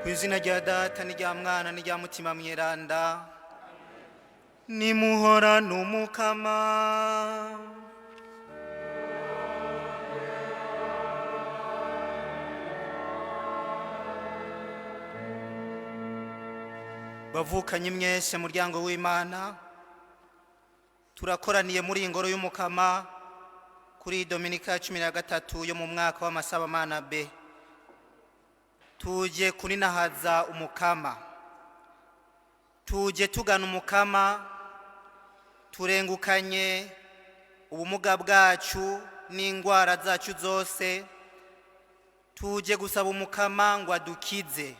Ku izina rya Data n'irya Mwana n'irya Mutima Mweranda, nimuhorane Umukama. Bavukanye mwese, muryango w'Imana, turakoraniye muri iyi ngoro y'Umukama kuri Dominika ya 13 yo mu mwaka w'Amasabamana B. Tuje kuninahaza Umukama, tuje tugana Umukama, turengukanye ubumuga bwacu n'indwara zacu zose. Tuje gusaba Umukama ngo adukize,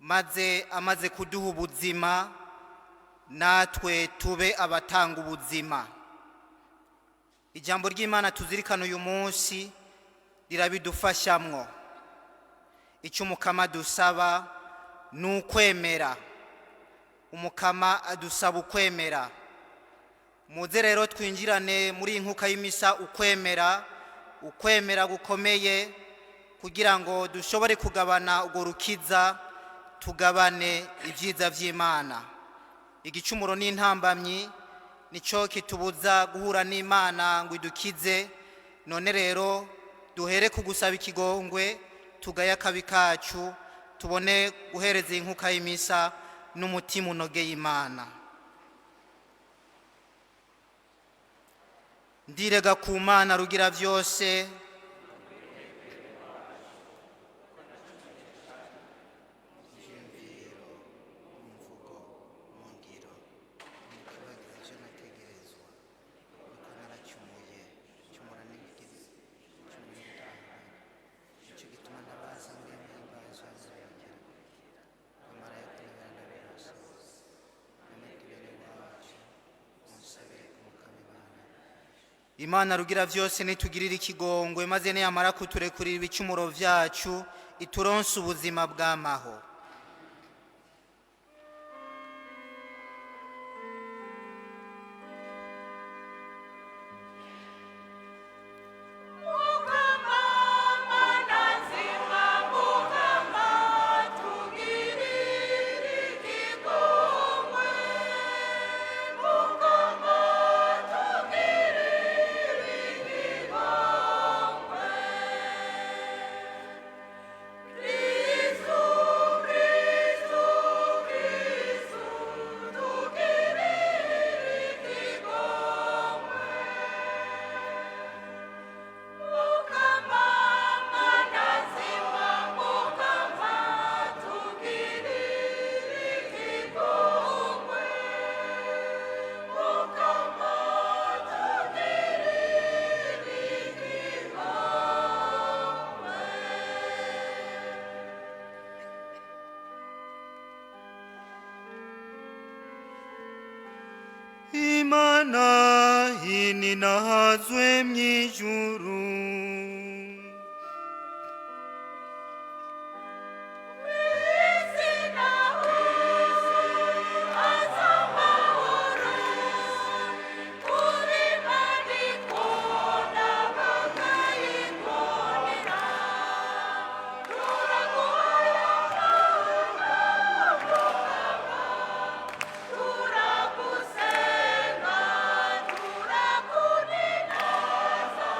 maze amaze kuduha ubuzima natwe tube abatanga ubuzima. Ijambo ry'Imana tuzirikana uyu munsi rirabidufashamwo. Icyo Umukama dusaba ni ukwemera. Umukama adusaba ukwemera. Muze rero twinjirane muri iyi nkuka y'imisa ukwemera, ukwemera gukomeye, kugira ngo dushobore kugabana urwo rukiza, tugabane ibyiza by'Imana. Igicumuro n'intambamyi nicyo kitubuza guhura n'Imana ngo idukize. None rero duhere ku gusaba ikigongwe, tugaye akabi kacu, tubone guhereza inkuka y'imisa n'umutima unogeye Imana. Ndirega ku Mana Rugira byose. Imana Rugira byose nitugirire ikigongwe, maze niyamara kuturekurira ibicumuro byacu, ituronse ubuzima bw'amaho. Mukama Mana nzima, Mukama tugirire ikigongwe, Mukama tugirire ikigongwe. Kristu, Kristu, Kristu tugirire ikigongwe. Mukama Mana nzima, Mukama tugirire ikigongwe, Mukama tugirire ikigongwe. Imana ininahazwe mw'ijuru. Turakusenga, turakuninaza,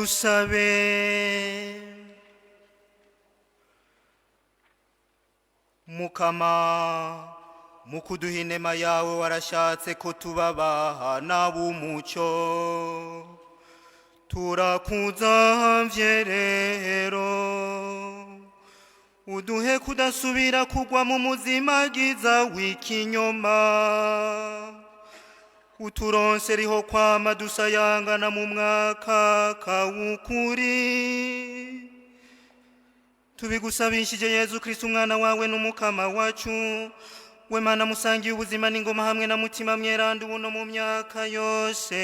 Dusabe. Mukama, mu kuduha inema yawe warashatse ko tuba abana b'umucyo. Turakuzamvye rero, uduhe kudasubira kugwa mu muzimagiza w'ikinyoma, uturonse riho kwama dusayangana mu mwaka kawukuri. Tubigusabishije Yezu Kristu, umwana wawe n'umukama wacu, we Mana musangiye ubuzima n'ingoma hamwe na Mutima Mweranda, ubu no mu myaka yose.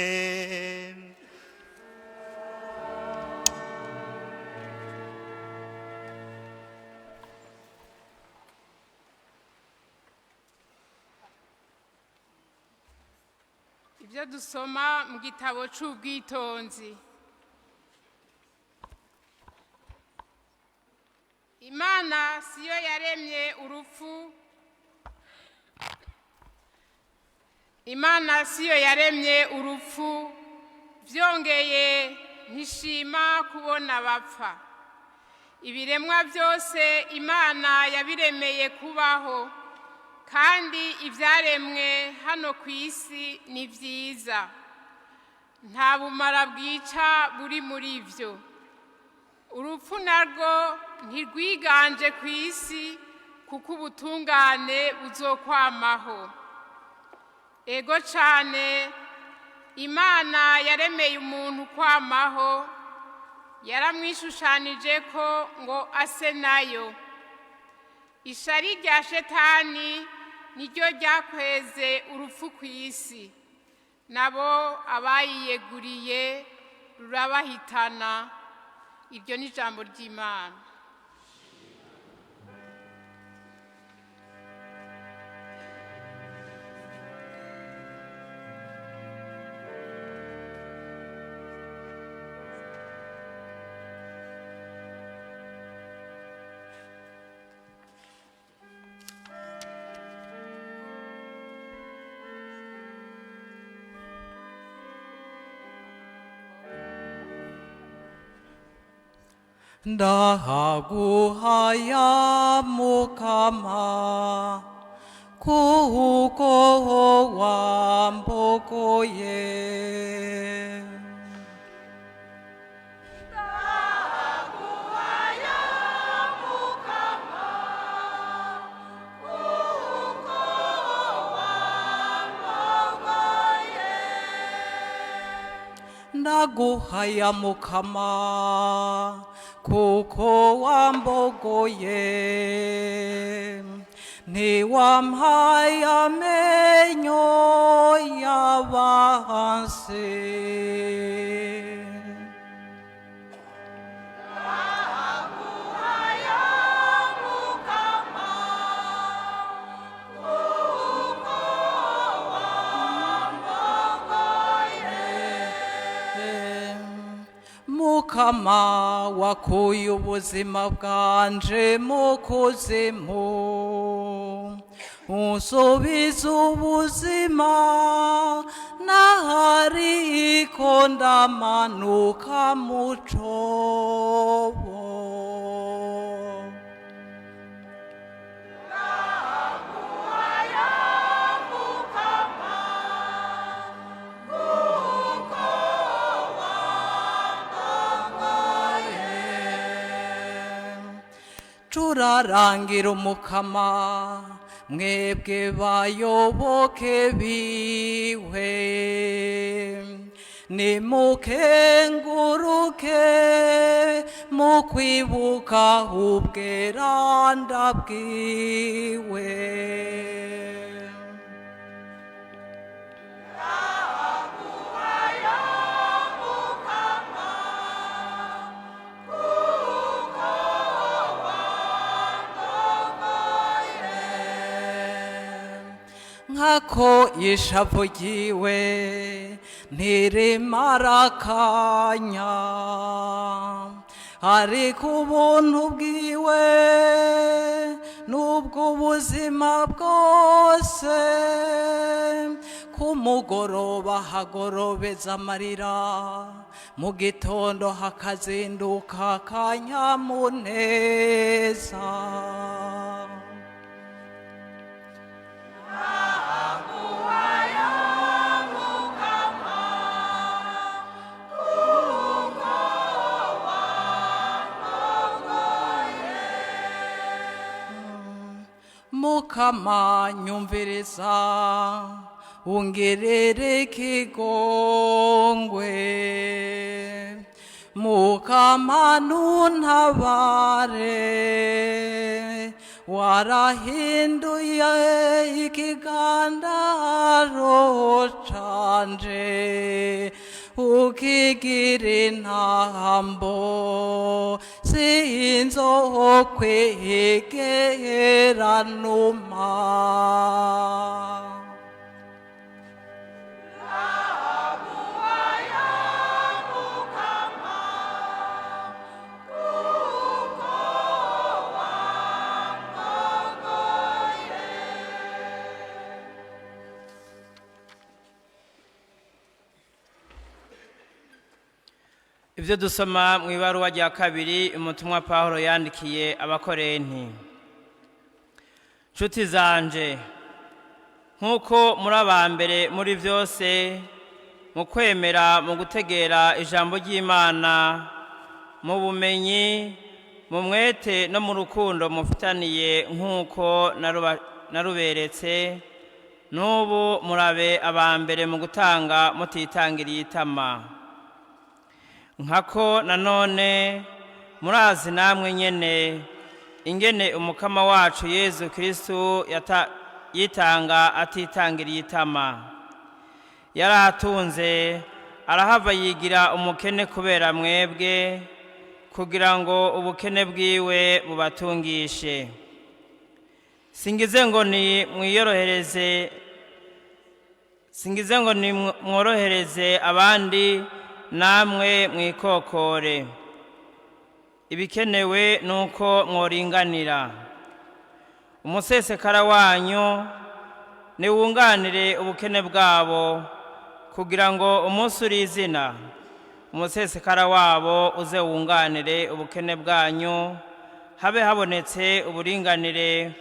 Ibyo dusoma mu gitabo cy'Ubwitonzi. Imana siyo yaremye urupfu, Imana siyo yaremye urupfu, byongeye ntishima kubona bapfa. Ibiremwa byose Imana yabiremeye kubaho, kandi ibyaremwe hano ku isi ni byiza, nta bumara bwica buri muri byo. Urupfu narwo ntirwiganje ku isi, kuko ubutungane buzokwamaho. Ego cyane, Imana yaremeye umuntu kwamaho, yaramwishushanije ko ngo ase nayo. Ishari rya Shetani niryo ryakweze urupfu ku isi, nabo abayiyeguriye rurabahitana. Iryo ni ijambo ry'Imana. Ndahaguhaya Mukama, kuko wambogoye. Ndaguhaya Mukama, kuko wambogoye, ntiwampaye amenyo y'abansi. Mukama, wakuye ubuzima bwanje mu kuzimu, unsubiza ubuzima, nahariko ndamanuka mu cobo. Turarangira Umukama, mwebwe bayoboke biwe, nimukenguruke mu kwibuka ubweranda bwiwe. Nkako ishavu ryiwe ntirimara akanya, ariko ubuntu bwiwe n'ubwo ubuzima bwose. Ku mugoroba hagorobeza amarira, mu gitondo hakazinduka akanyamuneza. Mukama, nyumviriza, ungirire ikigongwe. Mukama, ntuntabare. Warahinduye ikigandaro canje ukigira intambo, sinzokwegera numa. Ibyo dusoma mu ibaruwa rya kabiri umutumwa Pawulo yandikiye Abakorenti. Nshuti zanje, nk'uko muri aba mbere muri byose mu kwemera, mu gutegera ijambo ry'Imana, mu bumenyi, mu mwete no mu rukundo mufitaniye, nk'uko naruberetse, n'ubu murabe aba mbere mu gutanga mutitangiriye itama. Nkako nanone murazi namwe nyene ingene Umukama wacu Yezu Kristu yitanga atitangiriye itama. Yari atunze, arahava yigira umukene kubera mwebwe, kugira ngo ubukene bwiwe bubatungishe. Singize ngo ni mwiyorohereze, singize ngo ni mworohereze abandi namwe mwikokore. Ibikenewe ni uko mworinganira. Umusesekara wanyu niwunganire ubukene bwabo, kugira ngo umunsi uri izina umusesekara wabo uze wunganire ubukene bwanyu, habe habonetse uburinganire,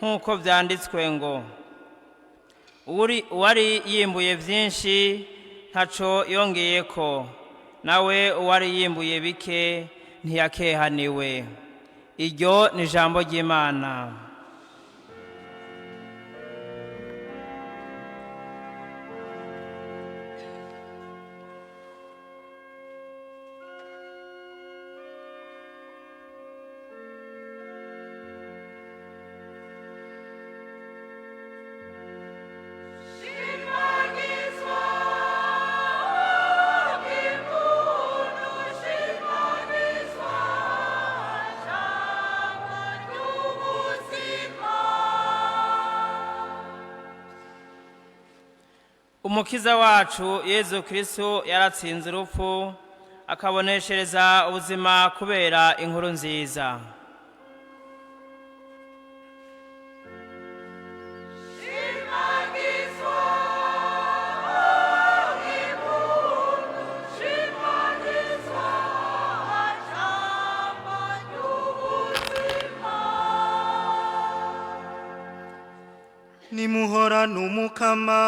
nk'uko byanditswe ngo: "Uwari yimbuye byinshi ntaco yongeyeko, nawe uwari yimbuye bike ntiyakehaniwe." Iryo ni ijambo ry'Imana. Shimagizwa impundu, shimagizwa jambo ry'ubuzima. Umukiza wacu Yezu Kristu yaratsinze urupfu, akaboneshereza ubuzima kubera inkuru nziza. Shimagizwa impundu, shimagizwa jambo ry'ubuzima. Nimuhorane Umukama.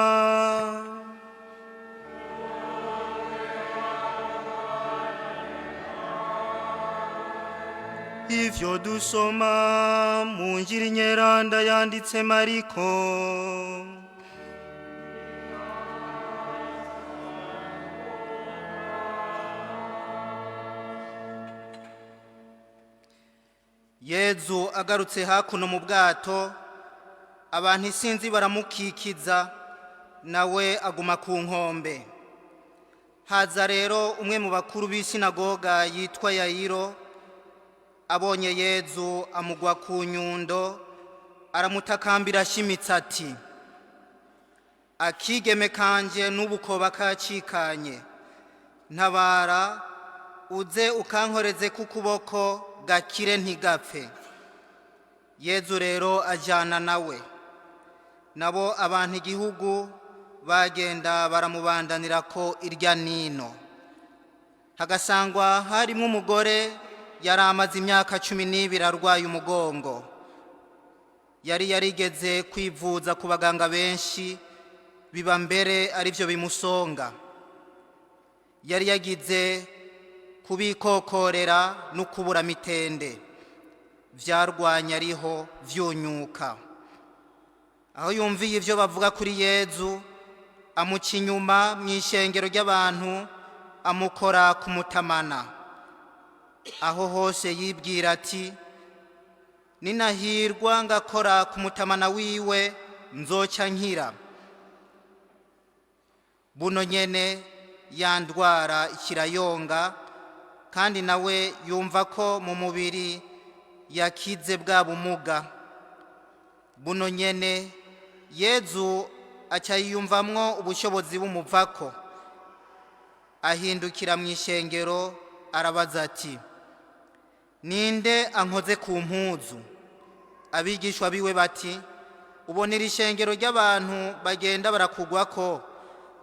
Ivyo dusoma mu ngiri nyeranda yanditse Mariko. Yezu agarutse hakuno mu bwato, abantu isinzi baramukikiza, nawe aguma ku nkombe. Haza rero umwe mu bakuru b'isinagoga yitwa Yayiro. Abonye Yezu, amugwa ku nyundo, aramutakambira ashimitse ati: "Akigeme kanje n'ubukoba kacikanye, ntabara uze ukankoreze ku kuboko gakire ntigapfe." Yezu rero ajyana nawe, nabo abantu igihugu Bagenda baramubandanira ko irya nino, hagasangwa harimo umugore yari amaze imyaka 12 arwaye umugongo. Yari yarigeze kwivuza ku baganga benshi, biba mbere aribyo bimusonga. Yari yagize kubikokorera no kubura mitende, byarwanya ariho vyunyuka. Aho yumviye ibyo bavuga kuri Yezu, amuca inyuma mu ishengero ry'abantu, amukora ku mutamana. Aho hose yibwira ati: "Ninahirwa ngakora ku mutamana wiwe, nzoca nkira." Buno nyene yandwara ikirayonga, kandi nawe yumva ko mu mubiri yakize bwa bumuga. Buno nyene Yezu aca yiyumvamwo ubushobozi bumuvako, ahindukira mu ishengero arabaza ati: "Ninde ankoze ku mpuzu?" Abigishwa biwe bati: "Ubonera ishengero ry'abantu bagenda barakugwako,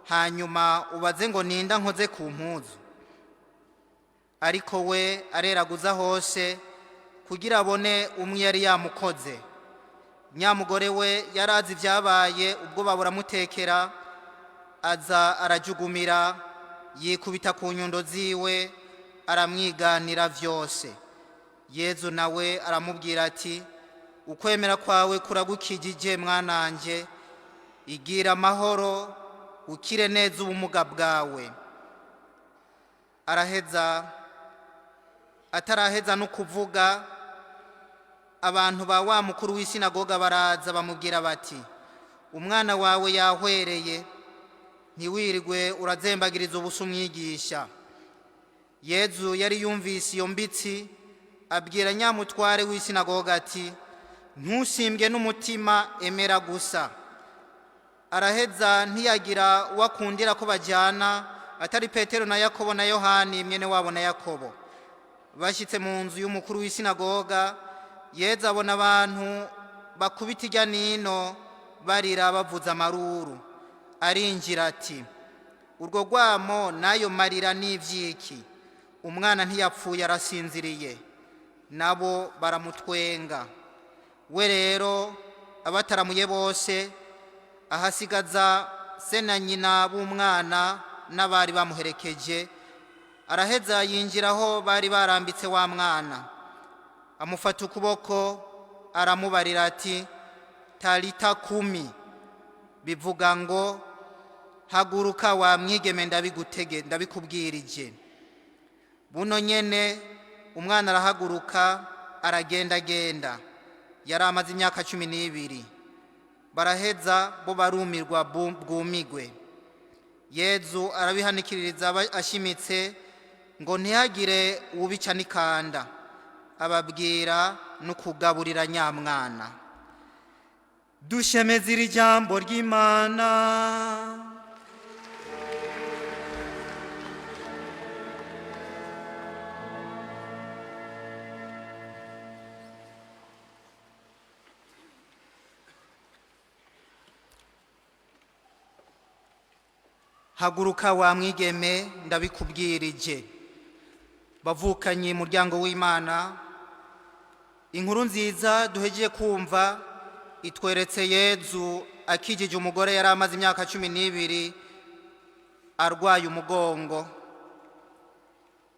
hanyuma ubaze ngo ninde ankoze ku mpuzu?" Ariko we areraguza hose kugira abone umwe yari yamukoze. Nyamugore we yarazi ibyabaye, ubwoba buramutekera, aza arajugumira, yikubita ku nyundo ziwe, aramwiganira vyose. Yezu nawe aramubwira ati: "Ukwemera kwawe kuragukijije, mwananje, igira amahoro, ukire neza ubumuga bwawe." Araheza, ataraheza no kuvuga, abantu ba wa mukuru w'isinagoga baraza bamubwira bati: "Umwana wawe yahwereye, ntiwirirwe urazembagiriza ubusa umwigisha." Yezu yari yumvise iyo mbitsi, abwira nyamutware w'isinagoga ati: "Ntusimbwe n'umutima, emera gusa." Araheza ntiyagira uwo akundira ko bajyana atari Petero na Yakobo na Yohani mwene wabo na Yakobo. Bashyitse mu nzu y'umukuru w'isinagoga, Yezu abona abantu bakubita ijya nino, barira, bavuza amaruru. Arinjira ati: "Urwo rwamo n'ayo marira ni iby'iki? Umwana ntiyapfuye, arasinziriye." Nabo baramutwenga. We rero abataramuye bose, ahasigaza se na nyina b'umwana n'abari bamuherekeje. Araheza yinjira aho bari barambitse wa mwana, amufata ukuboko, aramubarira ati: "Talita kumi", bivuga ngo: "Haguruka wa mwigeme, ndabigutege, ndabikubwirije." Buno nyene umwana arahaguruka, aragendagenda. Yari amaze imyaka 12. Baraheza bo barumirwa bwumigwe. Yezu arabihanikiririza ashimitse ngo ntihagire uwubica n'ikanda, ababwira no kugaburira nyamwana. Dushemeze iri jambo ry'Imana. Haguruka wa mwigeme, ndabikubwirije. Bavukanye, muryango w'Imana, inkuru nziza duhejeje kumva itweretse Yezu akijije umugore yari amaze imyaka 12 arwaye umugongo.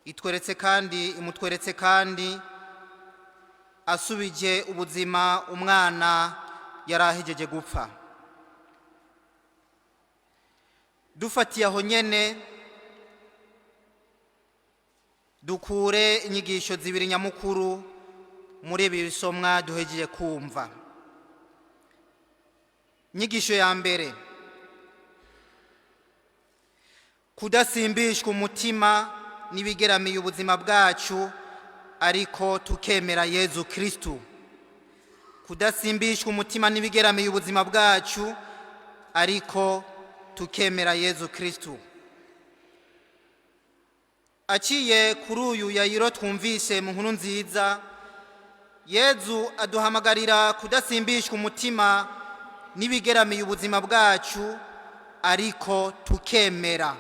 Itweretse kandi, imutweretse kandi asubije ubuzima umwana yari ahejeje gupfa. Dufatiye aho nyene, dukure inyigisho zibiri nyamukuru muri ibi bisomwa duhejeje kumva. Inyigisho ya mbere: kudasimbishwa umutima n'ibigeramiye ubuzima bwacu, ariko tukemera Yezu Kristu. Kudasimbishwa umutima n'ibigeramiye ubuzima bwacu, ariko tukemera Yezu Kristu. Aciye kuri uyu Yayiro twumvise mu nkuru nziza, Yezu aduhamagarira kudasimbishwa umutima n'ibigeramiye ubuzima bwacu. Ariko tukemera.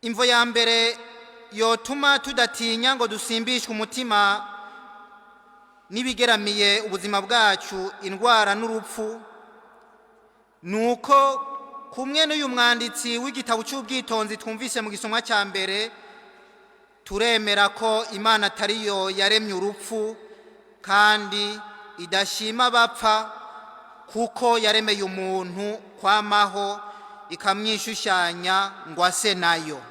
Imvo ya mbere yotuma tudatinya ngo dusimbishwe umutima n'ibigeramiye ubuzima bwacu, indwara n'urupfu, ni uko kumwe n'uyu mwanditsi w'igitabo cy'Ubwitonzi twumvise mu gisomwa cya mbere, turemera ko Imana atariyo yaremye urupfu kandi idashima abapfa, kuko yaremeye umuntu kwamaho, ikamwishushanya ngo ase nayo.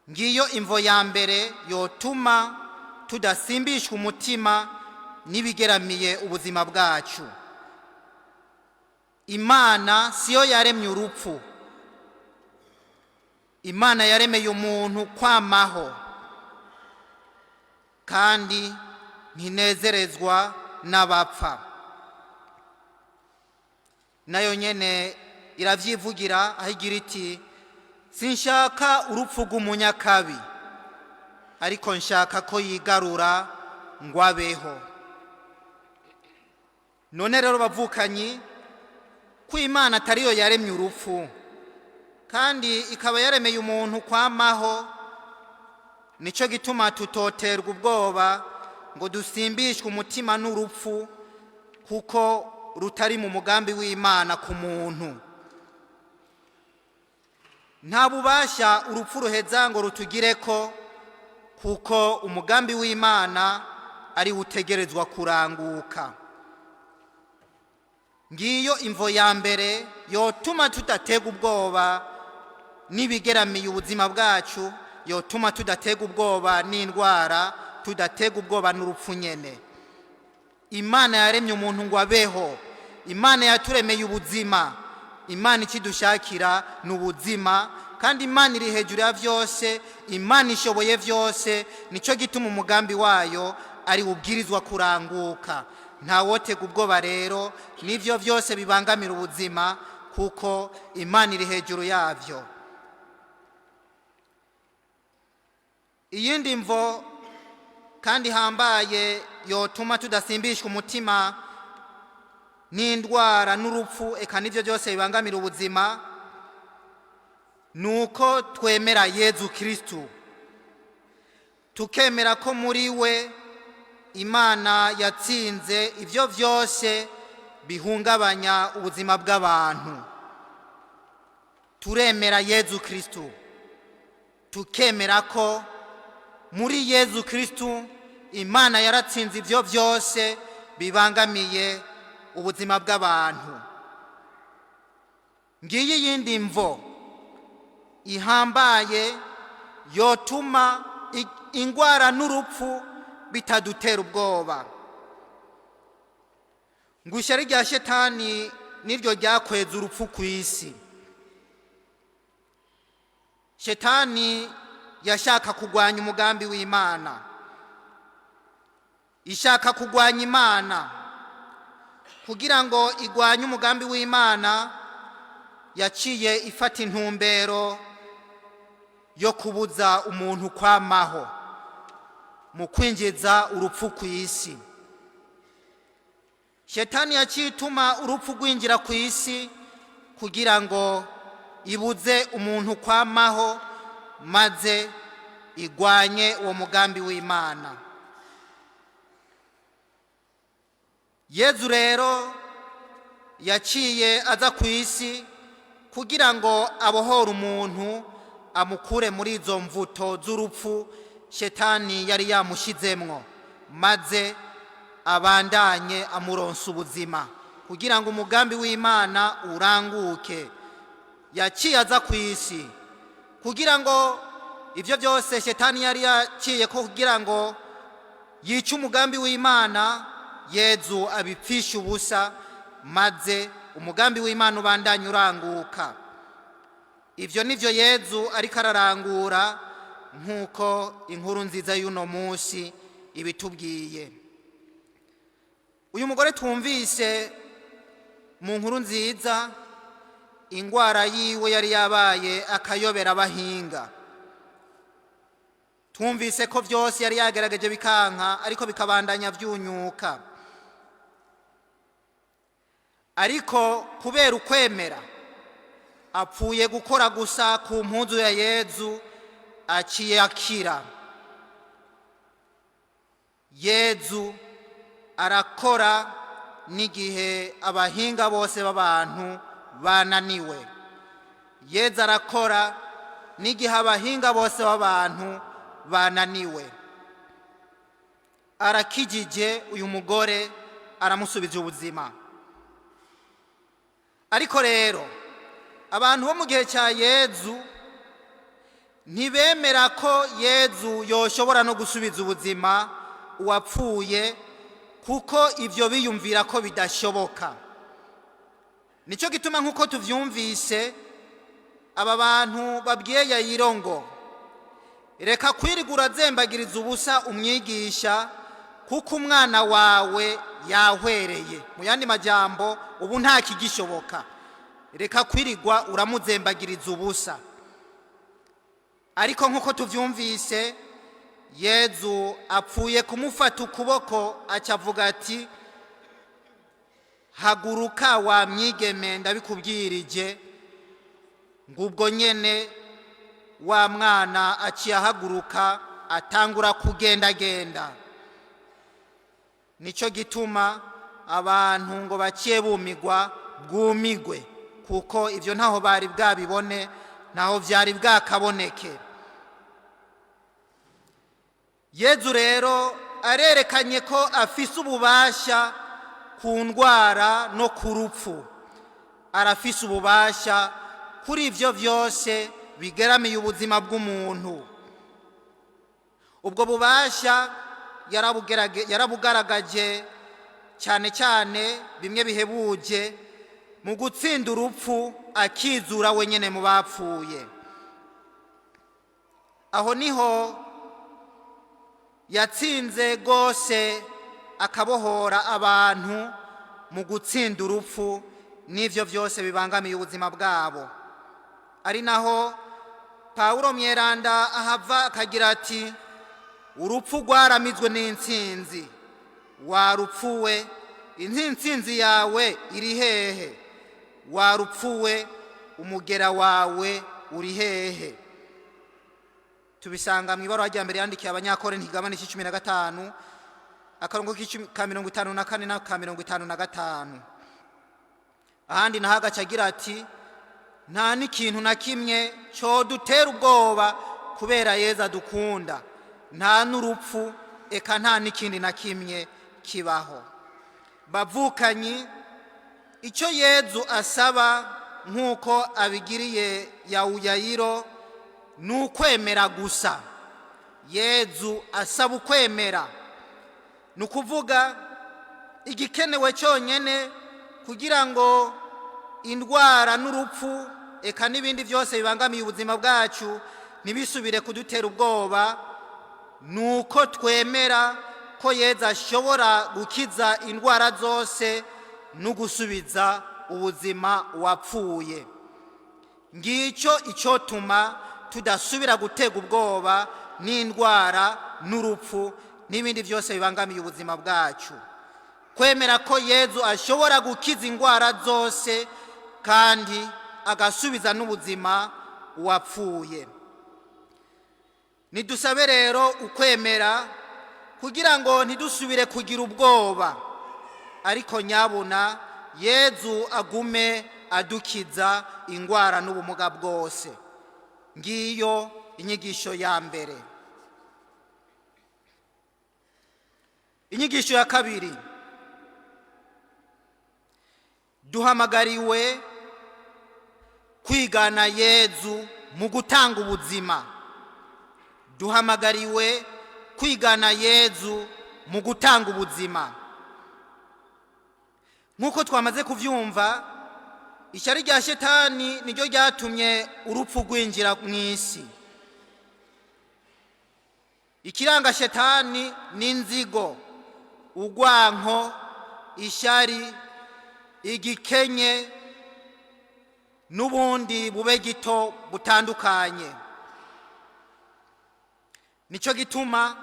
Ngiyo imvo ya mbere yotuma tudasimbishwa umutima n'ibigeramiye ubuzima bwacu. Imana siyo yaremye urupfu. Imana yaremeye umuntu kwamaho kandi ntinezerezwa n'abapfa. Nayo nyene iravyivugira aho igira iti: "Sinshaka urupfu rw'umunyakabi, ariko nshaka ko yigarura ngo abeho." None rero bavukanyi, ko Imana atariyo yaremye urupfu kandi ikaba yaremeye umuntu kwamaho, nicyo gituma tutoterwa ubwoba ngo dusimbishwe umutima n'urupfu, kuko rutari mu mugambi w'Imana ku muntu. Nta bubasha urupfu ruheza ngo rutugire ko, kuko umugambi w'Imana ari utegerezwa kuranguka. Ngiyo imvo ya mbere yotuma tudatega ubwoba n'ibigeramiye ubuzima bwacu, yotuma tudatega ubwoba n'indwara, tudatega ubwoba n'urupfu nyene. Imana yaremye umuntu ngo abeho. Imana yaturemeye ubuzima. Imana ikidushakira ni ubuzima, kandi Imana iri hejuru ya byose, Imana ishoboye byose. Nicyo gituma umugambi wayo ari ubwirizwa kuranguka. Ntawotega ubwoba rero n'ibyo byose bibangamira ubuzima, kuko Imana iri hejuru yabyo. Iyindi mvo kandi ihambaye yotuma tudasimbishwa umutima n'indwara n'urupfu, eka n'ibyo byose bibangamira ubuzima, ni uko twemera Yezu Kirisitu, tukemera ko muri we Imana yatsinze ibyo byose bihungabanya ubuzima bw'abantu. Turemera Yezu Kirisitu, tukemera ko muri Yezu Kirisitu Imana yaratsinze ibyo byose bibangamiye ubuzima bw'abantu. Ngiyi iyindi mvo ihambaye yotuma ingwara n'urupfu bitadutera ubwoba. Ngo ishyari rya Shetani niryo ryakweza urupfu ku isi. Shetani yashaka kurwanya umugambi w'Imana, ishaka kurwanya Imana. Kugira ngo igwanye umugambi w'Imana, yaciye ifata intumbero yo kubuza umuntu kwamaho mu kwinjiza urupfu ku isi. Shetani yaciye ituma urupfu rwinjira ku isi kugira ngo ibuze umuntu kwamaho, maze igwanye uwo mugambi w'Imana. Yezu rero yaciye aza ku isi kugira ngo abohore umuntu, amukure muri izo mvuto z'urupfu Shetani yari yamushyizemwo, maze abandanye amuronsa ubuzima kugira ngo umugambi w'Imana uranguke. Yaciye aza ku isi kugira ngo ibyo byose Shetani yari yaciye ko kugira ngo yice umugambi w'Imana, Yezu abipfisha ubusa, maze umugambi w'Imana ubandanye uranguka. Ibyo nibyo Yezu ariko ararangura, nk'uko inkuru nziza y'uno munsi ibitubwiye. Uyu mugore twumvise mu nkuru nziza, ingwara yiwe yari yabaye akayobera abahinga. Twumvise ko byose yari yagerageje bikanka, ariko bikabandanya byunyuka. Ariko kubera ukwemera, apfuye gukora gusa ku mpuzu ya Yezu, aciye akira. Yezu arakora n'igihe abahinga bose b'abantu bananiwe. Yezu arakora n'igihe abahinga bose b'abantu bananiwe. Arakijije uyu mugore, aramusubiza ubuzima. Ariko rero abantu bo mu gihe cya Yezu ntibemera ko Yezu yoshobora no gusubiza ubuzima uwapfuye, kuko ibyo biyumvira ko bidashoboka. Nicyo gituma, nk'uko tubyumvise, aba bantu babwiye Yayiro ngo: "Reka kwirigura azembagiriza ubusa umwigisha, kuko umwana wawe yahwereye." Mu yandi majambo, ubu nta kigishoboka, reka kwirigwa uramuzembagiriza ubusa. Ariko nk'uko tubyumvise, Yezu apfuye kumufata ukuboko, acavuga ati: "Haguruka wa mwigeme, ndabikubwirije." Ngubwo nyene wa mwana aciye ahaguruka, atangura kugendagenda. Nicyo gituma abantu ngo baciye bumigwa bwumigwe, kuko ibyo ntaho bari bwabibone, ntaho byari bwakaboneke. Yezu rero arerekanye ko afise ububasha ku ndwara no ku rupfu. Arafise ububasha kuri ibyo byose bigeramiye ubuzima bw'umuntu. Ubwo bubasha yarabugaragaje cyane cyane bimwe bihebuje mu gutsinda urupfu, akizura wenyine mu bapfuye. Aho niho yatsinze rwose, akabohora abantu mu gutsinda urupfu n'ibyo byose bibangamiye ubuzima bwabo. Ari naho Pawulo Mweranda ahava akagira ati: "Urupfu rwaramizwe n'intsinzi. Warupfuwe, intsinzi yawe iri hehe? Warupfuwe, umugera wawe uri hehe?" Tubisanga mu ibaruwa rya mbere yandikiye Abanyakorinti, igabane cya 15, akarongo ka 54 n'aka 55. Ahandi naho agaca agira ati: "Nta n'ikintu na kimwe cyo dutera ubwoba kubera Yezu adukunda, nta n'urupfu, eka nta n'ikindi na kimwe kibaho." Bavukanyi, icyo Yezu asaba nk'uko abigiriye Yawuyayiro ni ukwemera gusa. Yezu asaba ukwemera. Ni ukuvuga, igikenewe cyonyine kugira ngo indwara n'urupfu, eka n'ibindi byose bibangamiye ubuzima bwacu, ntibisubire kudutera ubwoba, ni uko twemera ko Yezu ashobora gukiza indwara zose no gusubiza ubuzima wapfuye. Ngicyo icyotuma tudasubira gutega ubwoba n'indwara n'urupfu n'ibindi byose bibangamiye ubuzima bwacu: kwemera ko Yezu ashobora gukiza indwara zose kandi agasubiza n'ubuzima uwapfuye. Nidusabe rero ukwemera kugira ngo ntidusubire kugira ubwoba, ariko nyabuna Yezu agume adukiza indwara n'ubumuga bwose. Ngiyo inyigisho ya mbere. Inyigisho ya kabiri: duhamagariwe kwigana Yezu mu gutanga ubuzima. Duhamagariwe kwigana Yezu mu gutanga ubuzima. Nk'uko twamaze kubyumva, ishyari rya Shetani niryo ryatumye urupfu rwinjira mu isi. Ikiranga Shetani ni inzigo, urwanko, ishyari, igikenye n'ubundi bube gito butandukanye. Nicyo gituma,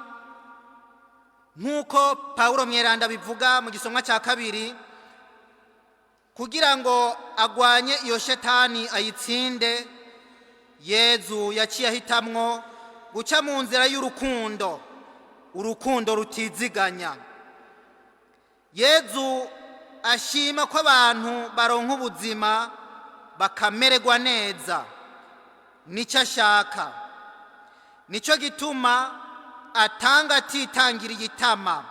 nk'uko Pawulo Mweranda bivuga mu gisomwa cya kabiri, Kugira ngo agwanye iyo shetani ayitsinde, Yezu yaciye ahitamwo guca mu nzira y'urukundo, urukundo rutiziganya. Yezu ashima ko abantu baronka ubuzima bakamererwa neza, nicyo ashaka. Nicyo gituma atanga atitangiriye itama.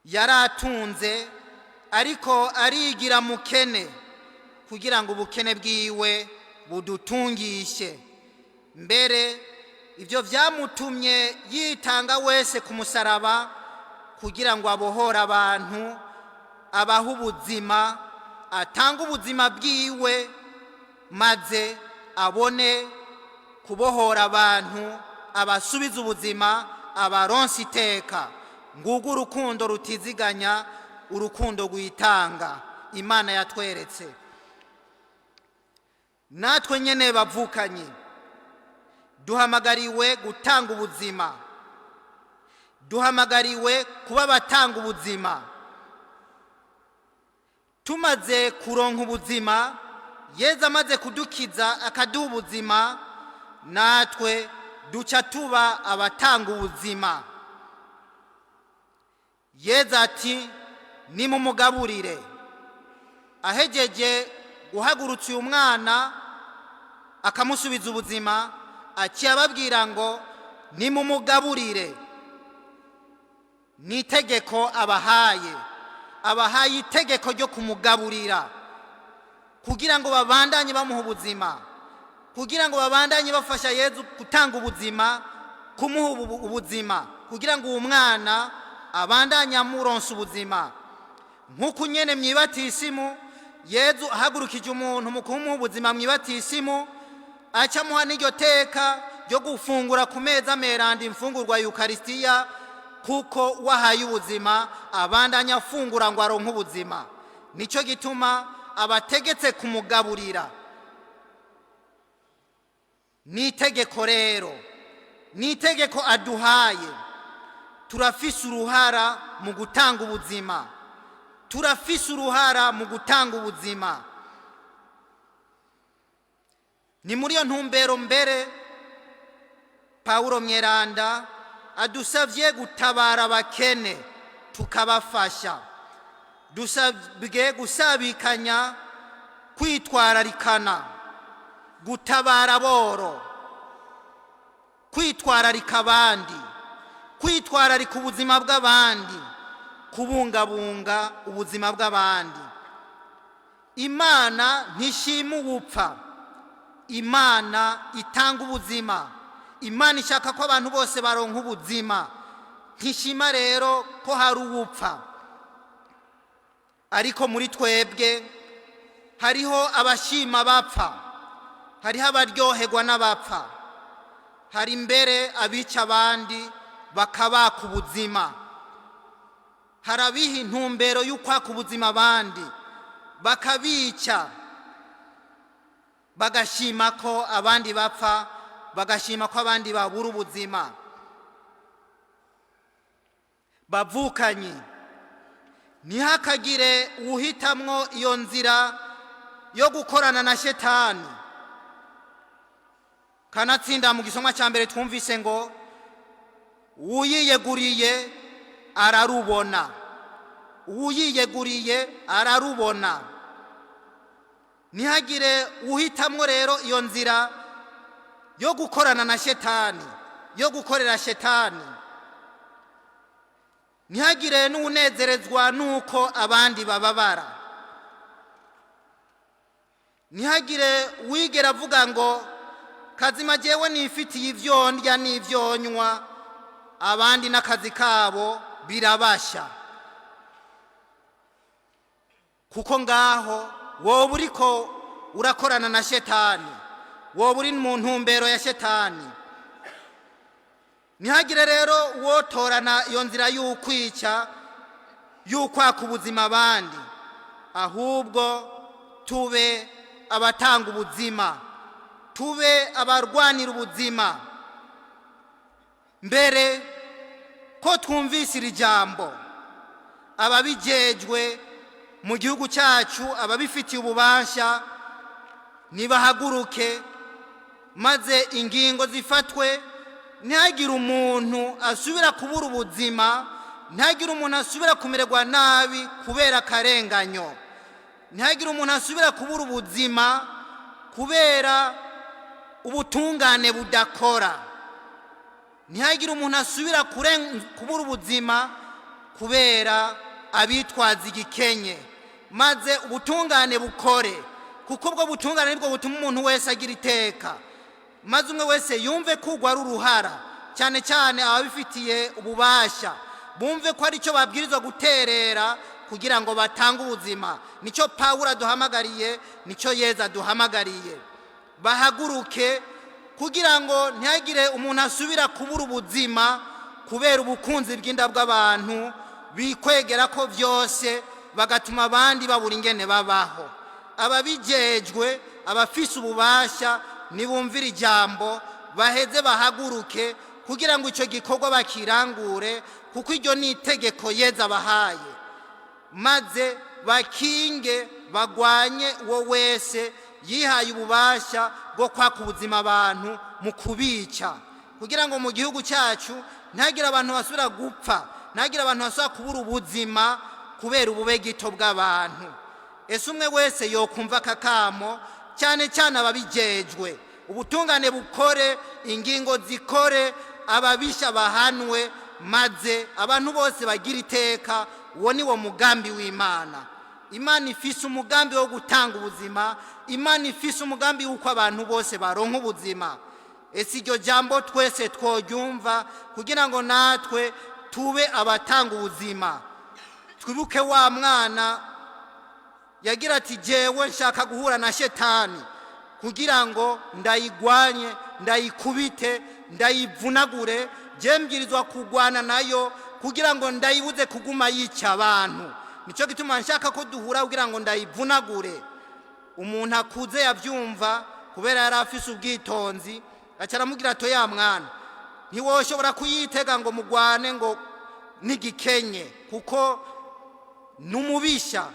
Yaratunze ariko arigira mukene kugira ngo ubukene bwiwe budutungishe. Mbere ibyo byamutumye yitanga wese ku musaraba kugira ngo abohore abantu, abahe ubuzima, atange ubuzima bwiwe maze abone kubohora abantu, abasubize ubuzima, abaronse iteka. Ngugu urukundo rutiziganya, urukundo rwitanga Imana yatweretse. Natwe nyene bavukanye duhamagariwe gutanga ubuzima, duhamagariwe kuba abatanga ubuzima. Tumaze kuronka ubuzima, Yezu amaze kudukiza akaduha ubuzima, natwe duca tuba abatanga ubuzima. Yezu ati nimumugaburire. Ahegeje guhagurutsa uyu mwana akamusubiza ubuzima, aciye ababwira ngo nimumugaburire. Ni itegeko abahaye, abahaye itegeko ryo kumugaburira kugira ngo babandanye bamuha ubuzima, kugira ngo babandanye bafasha Yezu gutanga ubuzima, kumuha ubuzima, kugira ngo uwo mwana abandanye amuronsa ubuzima. Nk'uko nyene mwibatisimu Yezu ahagurukije umuntu mu kumuha ubuzima mwibatisimu, aca amuha n'iryo teka ryo gufungura ku meza meranda imfungurwa y'Ukaristiya, kuko wahaye ubuzima abandanya afungura ngo aronke ubuzima. Nicyo gituma abategetse kumugaburira. Ni itegeko rero, ni itegeko aduhaye. Turafise uruhara mu gutanga ubuzima, turafise uruhara mu gutanga ubuzima. Ni muri iyo ntumbero mbere Pawulo Mweranda adusabye gutabara abakene tukabafasha, dusabwe gusabikanya, kwitwararikana, gutabara aboro, kwitwararika abandi, kwitwararika ubuzima bw'abandi, kubungabunga ubuzima bw'abandi. Imana ntishima ubupfa, Imana itanga ubuzima. Imana ishaka ko abantu bose baronka ubuzima, ntishima rero ko hari ubupfa. Ariko muri twebwe hariho abashima bapfa, hariho abaryoherwa n'abapfa, hari mbere abica abandi bakabaka ubuzima, hari abiha intumbero y'ukwaka ubuzima abandi bakabica, bagashima ko abandi bapfa, bagashima ko abandi babura ubuzima. Bavukanye, ntihakagire uhitamwo iyo nzira yo gukorana na shetani. Kanatsinda mu gisomwa cya mbere twumvise ngo uwuyiyeguriye ararubona, uwuyiyeguriye ararubona. Ntihagire uhitamwo rero iyo nzira yo gukorana na shetani, yo gukorera shetani. Ntihagire n'unezerezwa n'uko abandi bababara. Ntihagire uwigera avuga ngo kazima jewe nifitiye ibyo ndya n'ibyo nywa, abandi n'akazi kabo birabasha. Kuko ngaho wowe uriko urakorana na shetani, wowe uri mu ntumbero ya shetani. Ntihagire rero uwotorana iyo nzira y'ukwica, y'ukwaka ubuzima abandi, ahubwo tube abatanga ubuzima, tube abarwanira ubuzima. Mbere ko twumvise iri jambo, ababijejwe Mu gihugu cyacu ababifitiye ububasha nibahaguruke, maze ingingo zifatwe, ntihagire umuntu asubira kubura ubuzima, ntihagire umuntu asubira kumererwa nabi kubera akarenganyo, ntihagire umuntu asubira kubura ubuzima kubera ubutungane budakora, ntihagire umuntu asubira kubura ubuzima kubera abitwaza igikenye, maze ubutungane bukore, kuko ubwo butungane nibwo butuma umuntu wese agira iteka, maze umwe wese yumve ko urwo ari uruhara, cyane cyane ababifitiye ububasha bumve ko ari cyo babwirizwa guterera kugira ngo batange ubuzima. Nicyo Pawulo aduhamagariye, nicyo Yezu aduhamagariye. Bahaguruke kugira ngo ntihagire umuntu asubira kubura ubuzima kubera ubukunzi bw'inda bw'abantu bikwegera ko byose, bagatuma abandi babura ingene babaho. Ababijejwe, abafise ububasha, nibumvire ijambo, baheze bahaguruke kugira ngo icyo gikorwa bakirangure, kuko iryo ni itegeko Yezu abahaye, maze bakinge bagwanye uwo wese yihaye ububasha bwo kwaka ubuzima abantu mu kubica, kugira ngo mu gihugu cyacu ntihagire abantu basubira gupfa, ntihagire abantu basubira kubura ubuzima kubera ububegito bw'abantu. Ese umwe wese yokumva aka kamo, cyane cyane ababijejwe, ubutungane bukore, ingingo zikore, ababisha bahanwe, maze abantu bose bagira iteka. Uwo ni wo mugambi w'Imana. Imana ifise umugambi wo gutanga ubuzima, Imana ifise umugambi w'uko abantu bose baronka ubuzima. Ese iryo jambo twese tworyumva kugira ngo natwe tube abatanga ubuzima? Twibuke wa mwana yagira ati jewe nshaka guhura na shetani kugira ngo ndayigwanye, ndayikubite, ndayivunagure, je mbwirizwa kugwana nayo kugira ngo ndayibuze kuguma yica abantu, nicyo gituma nshaka ko duhura kugira ngo ndayivunagure. Umuntu akuze yabyumva, kubera yari afise ubwitonzi, aca aramubwira ati ya mwana, ntiwoshobora kuyitega ngo mugwane ngo n'igikenye, kuko numubisha.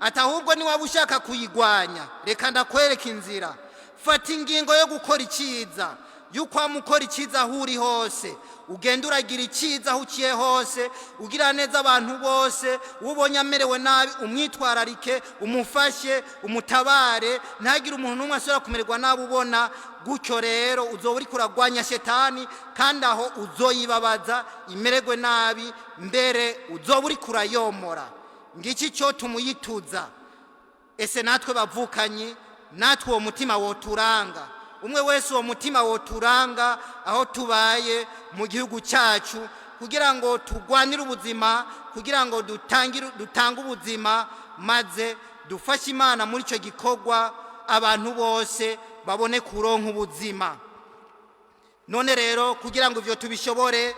Ati ahubwo niwaba ushaka kuyigwanya, reka ndakwereka inzira. Fata ingingo yo gukora icyiza, yuko wamukora icyiza aho uri hose, ugenda uragira icyiza aho uciye hose, ugira neza abantu bose, uwo ubonye amerewe nabi umwitwararike, umufashe, umutabare, ntihagire umuntu n'umwe asubira kumererwa nabi ubona. Gutyo rero uzoba uriko uragwanya shetani, kandi aho uzoyibabaza imererwe nabi, mbere uzoba uriko urayomora. Ngiki cyo tumuyituza. Ese natwe bavukanyi, natwe uwo mutima woturanga, umwe wese uwo mutima woturanga aho tubaye mu gihugu cyacu, kugira ngo turwanire ubuzima, kugira ngo dutange ubuzima, maze dufashe Imana muri icyo gikorwa, abantu bose babone kuronka ubuzima. None rero kugira ngo ibyo tubishobore,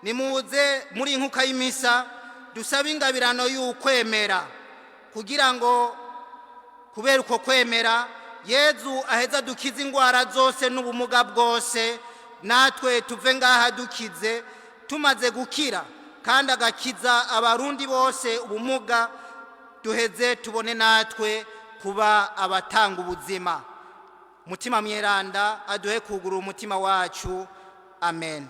nimuze muri inkuka y'imisa dusabe ingabirano y'ukwemera, kugira ngo kubera uko kwemera Yezu aheza dukize indwara zose n'ubumuga bwose, natwe tuve ngaha dukize, tumaze gukira, kandi agakiza abarundi bose ubumuga, duheze tubone natwe kuba abatanga ubuzima. Mutima mweranda aduhe kugurura umutima wacu. Amen.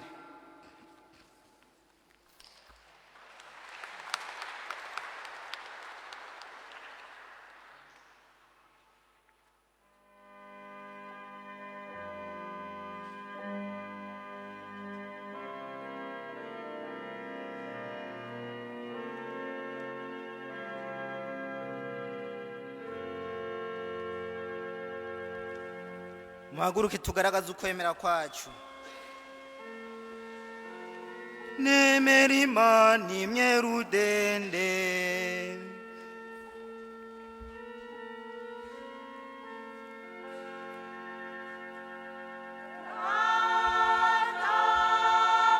Muhaguruke tugaragaze ukwemera kwacu. Nemera Imana imwe rudende,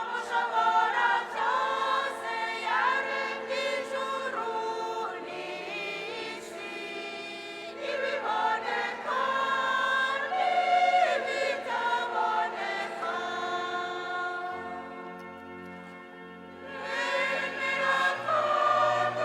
Mushobora byose yaremye ijuru n'isi, ibiboneka n'ibitaboneka. Nemera kandi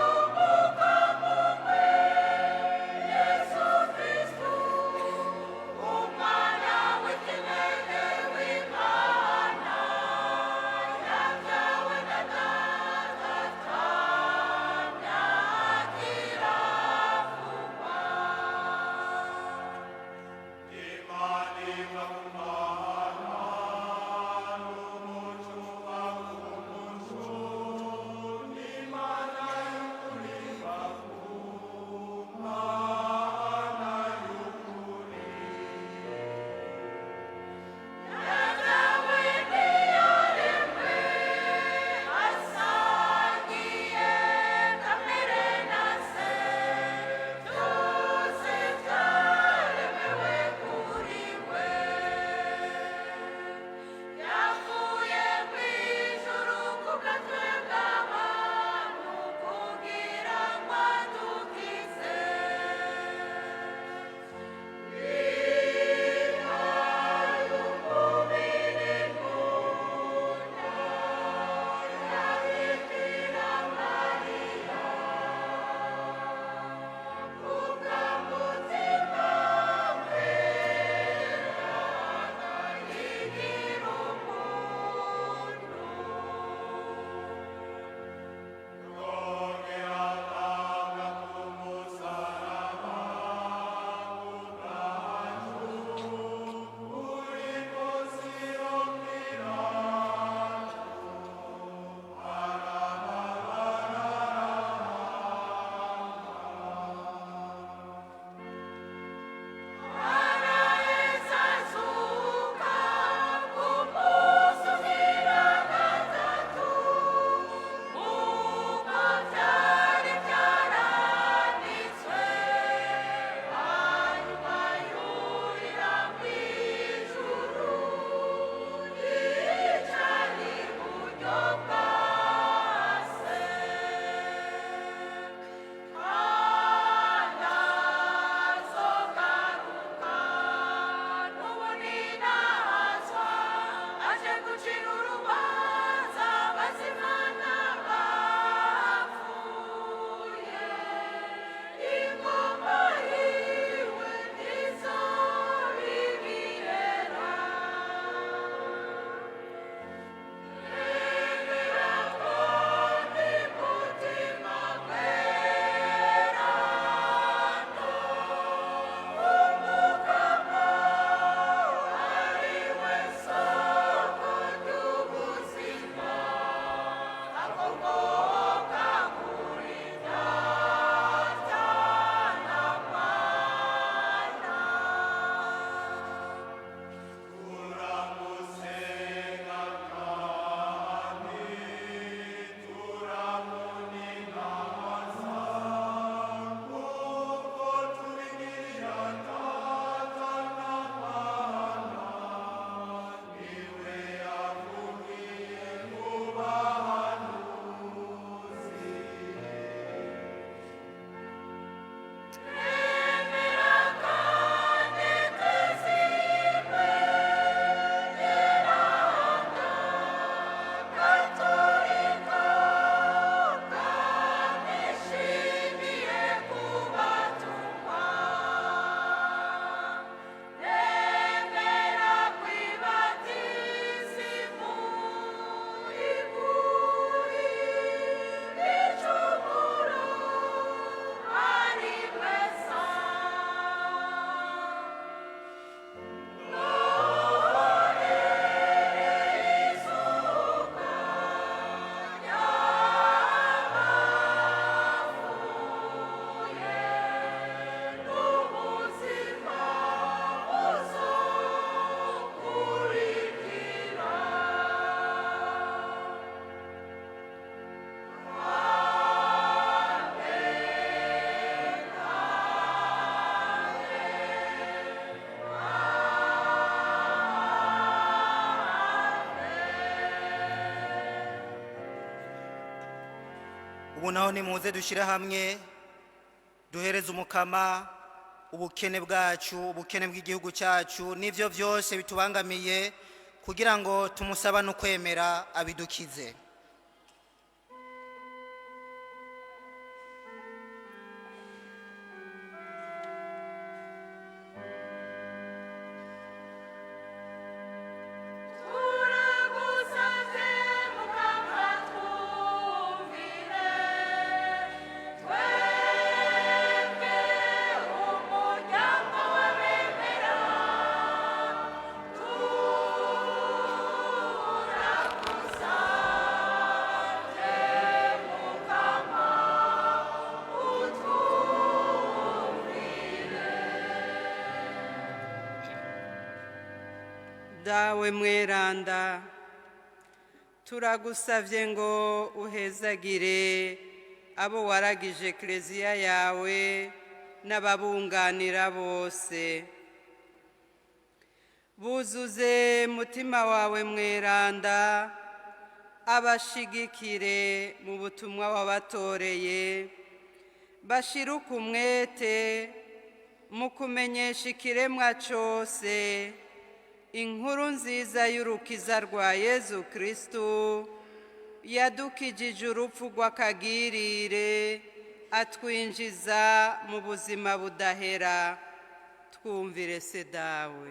Ubu naho nimuze dushyire hamwe duhereze Umukama ubukene bwacu, ubukene bw'igihugu cyacu n'ibyo byose bitubangamiye, kugira ngo tumusaba no kwemera abidukize. Turagusavye Mukama, twumvire, twebwe umuryango w'abemera. Turagusavye Mukama, utwumvire. Dawe mweranda, turagusavye ngo uhezagire abo waragije Ekleziya yawe n'ababunganira bose. Buzuze Mutima wawe mweranda, abashigikire mu butumwa wabatoreye, bashiruke umwete mu kumenyesha ikiremwa cose inkuru nziza y'urukiza rwa Yezu Kristu, yadukijije urupfu rw'akagirire, atwinjiza mu buzima budahera. Twumvire se Dawe.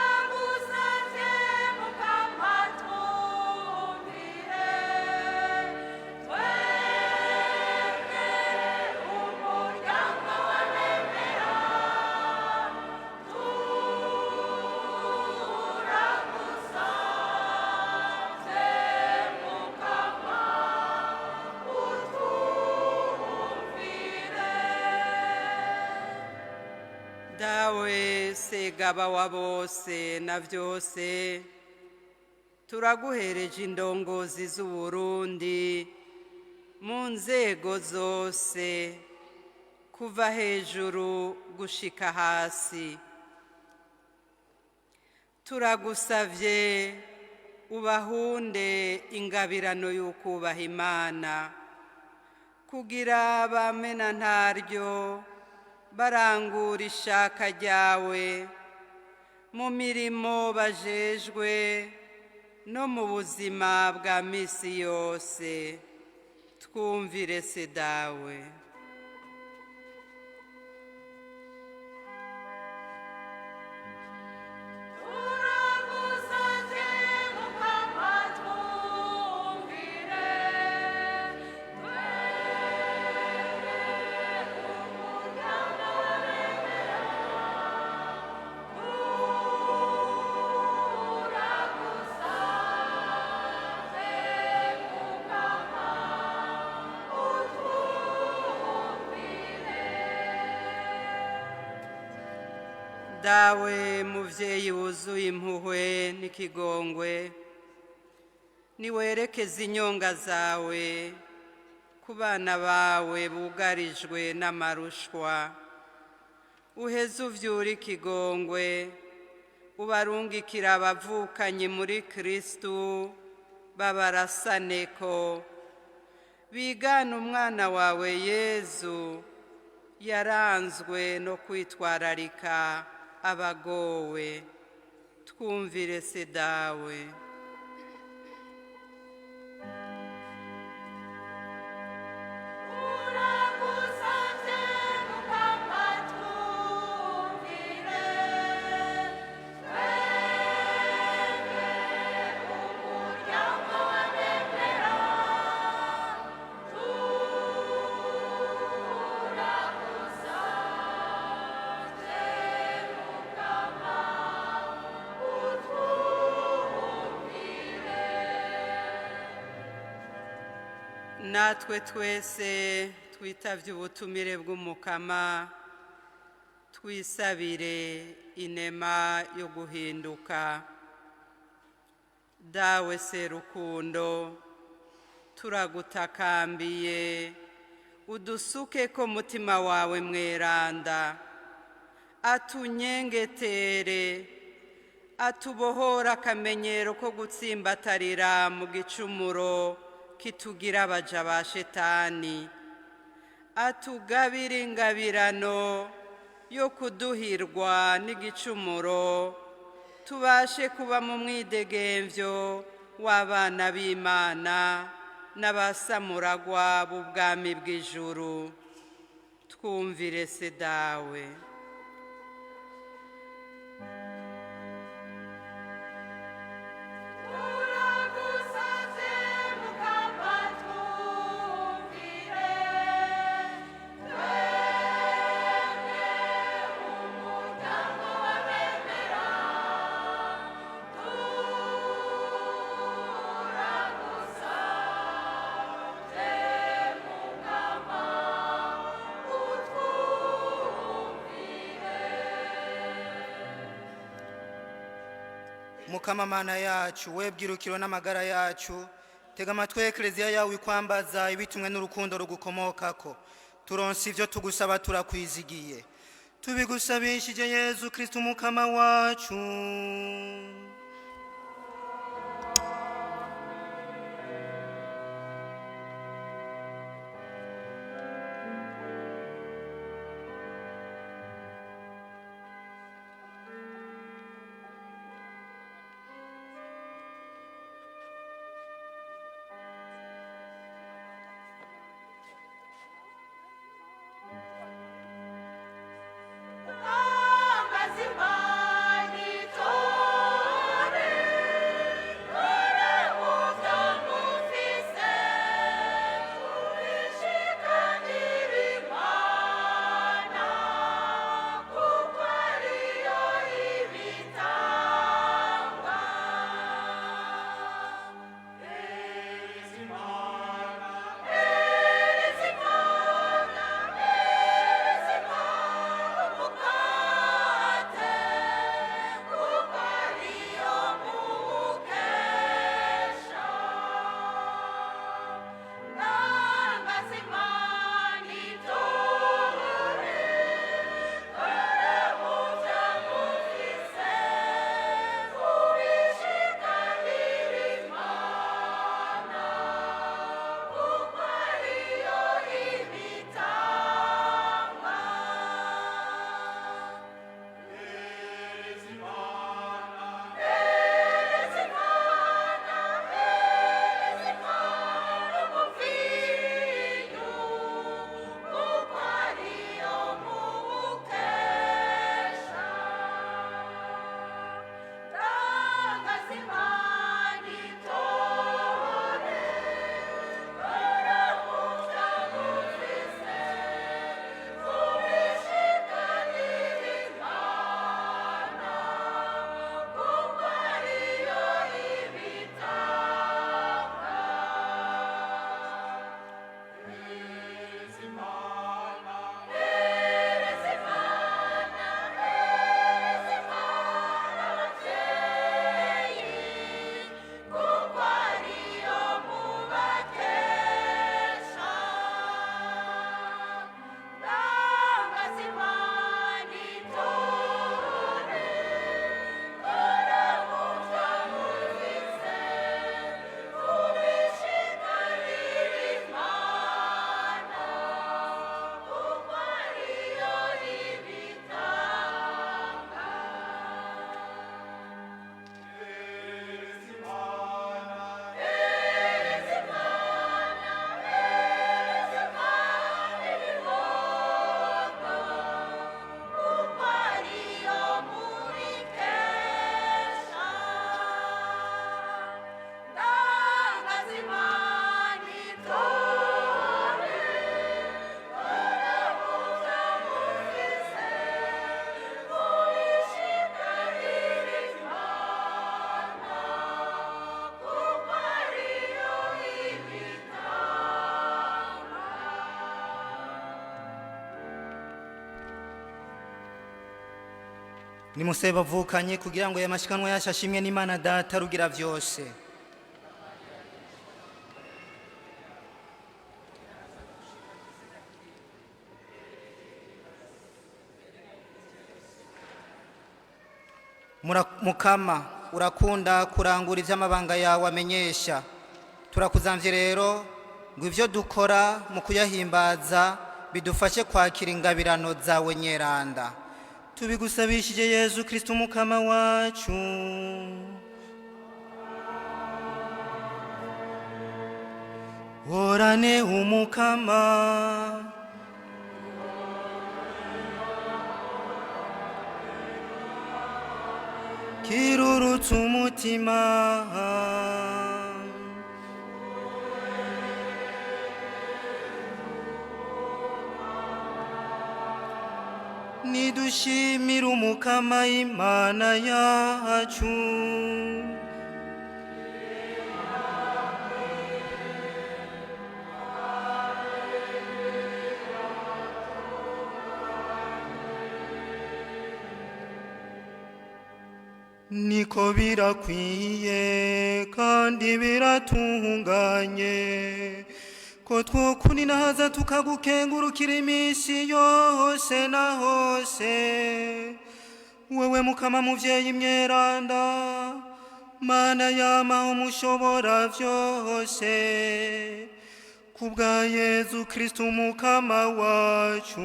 Turagusavye Mukama, twumvire, twebwe umuryango w'abemera. Turagusavye Mukama, utwumvire. Dawe Segaba wa bose na byose, turaguhereje indongozi z'Uburundi mu nzego zose, kuva hejuru gushika hasi. Turagusavye ubahunde ingabirano y'ukubaha Imana, kugira bamena ntaryo barangura ishaka ryawe mu mirimo bajejwe no mu buzima bwa misi yose. Twumvire se Dawe. Turagusavye Mukama, twumvire, twebwe umuryango w'abemera. Turagusavye Mukama, utwumvire. Dawe muvyeyi wuzuye impuhwe n'ikigongwe, niwerekeze inyonga zawe ku bana bawe bugarijwe n'amarushwa, uheze uvyure ikigongwe, ubarungikira abavukanye muri Kristu babarasaneko, bigana umwana wawe Yezu yaranzwe no kwitwararika abagowe. Twumvire se Dawe. Turagusavye Mukama, twumvire, twebwe umuryango w'abemera. Turagusavye Mukama, utwumvire. Natwe twese twitavye ubutumire bw'Umukama, twisabire inema yo guhinduka. Dawe Serukundo, turagutakambiye, udusuke ko Mutima wawe mweranda, atunyengetere, Atubohora akamenyero ko gutsimbatarira mu gicumuro kitugira abaja ba shetani. Atugabire ingabirano yo kuduhirwa n'igicumuro, tubashe kuba mu mwidegemvyo w'abana b'Imana n'abasamuragwa b'ubwami bw'ijuru. Twumvire se dawe. Turagusavye Mukama twumvire, twebwe umuryango w'abemera. Turagusavye Mukama utwumvire. Mukama mana yacu, we bwirukiro n'amagara yacu, tega amatwi ekleziya yawe ikwambaza ibitumwe n'urukundo rugukomokako. Turonse ivyo tugusaba turakwizigiye, tubigusabishije Yezu Kristu Mukama wacu. Nimuse bavukanye kugira ngo aya mashikanwa yacu ashimwe n'Imana Data rugira vyose. Mukama urakunda kurangura iby'amabanga yawe amenyesha. Turakuzamvye rero ngo ibyo dukora mu kuyahimbaza bidufashe kwakira ingabirano zawe nyeranda. Tubigusabishije Yezu Kristo umukama wacu. Horane umukama. Kirurutse umutima. Nidushimire umukama Imana yacu. Niko birakwiye kandi biratunganye ko twokuninahaza tukagukengurukira iminsi yose na hose, wewe mukama muvyeyi mweranda, mana yamaho mushobora vyose, kubwa Yezu Kristu umukama wacu.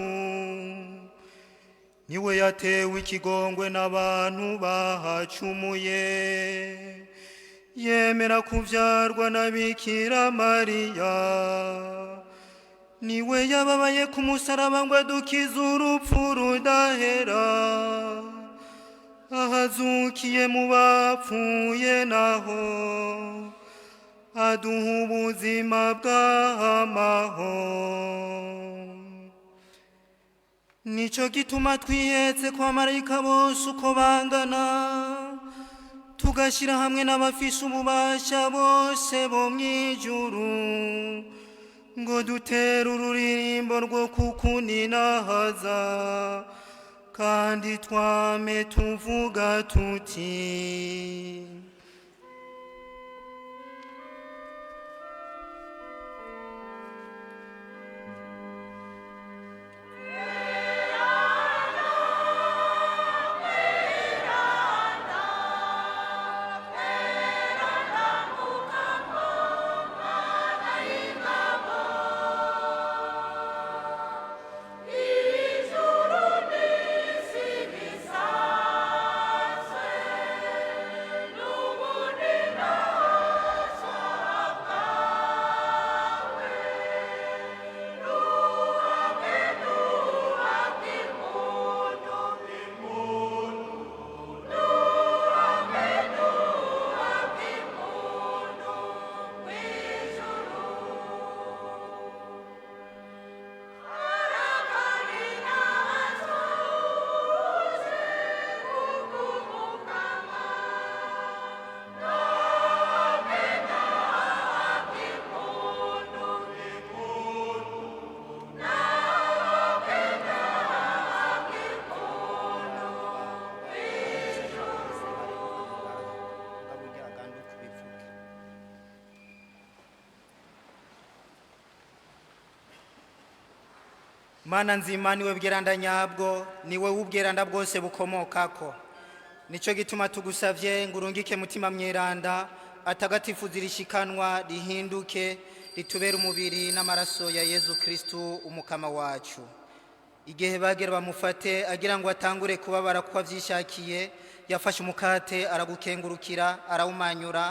Niwe yatewe ikigongwe n'abantu bahacumuye, yemera kuvyarwa na Bikira Mariya. Niwe yababaye ku musaraba ngo adukize urupfu rudahera, ahazukiye mu bapfuye naho aduha ubuzima bw'amaho. Nico gituma twihetse kwa marayika bose uko bangana, tugashyira hamwe n'abafise ububasha bose bo mw'ijuru, ngo dutere ururirimbo rwo kukuninahaza, kandi twame tuvuga tuti: Ijuru n'isi bisanzwe n'ubuninazo bwawe, nuhabwe nuhabwe impundu, nuhabwe nuhabwe impundu mw'ijuru. Mana nzima, niwe bweranda nyabwo, niwe w'ubweranda bwose bukomokako. Nico gituma tugusavye ngo urungike mutima mweranda atagatifu zirishikanwa rihinduke ritubere umubiri n'amaraso ya Yezu Kristu umukama wacu. Igihe bagera bamufate agira ngo atangure kubabara kuko avyishakiye, yafashe umukate aragukengurukira, arawumanyura,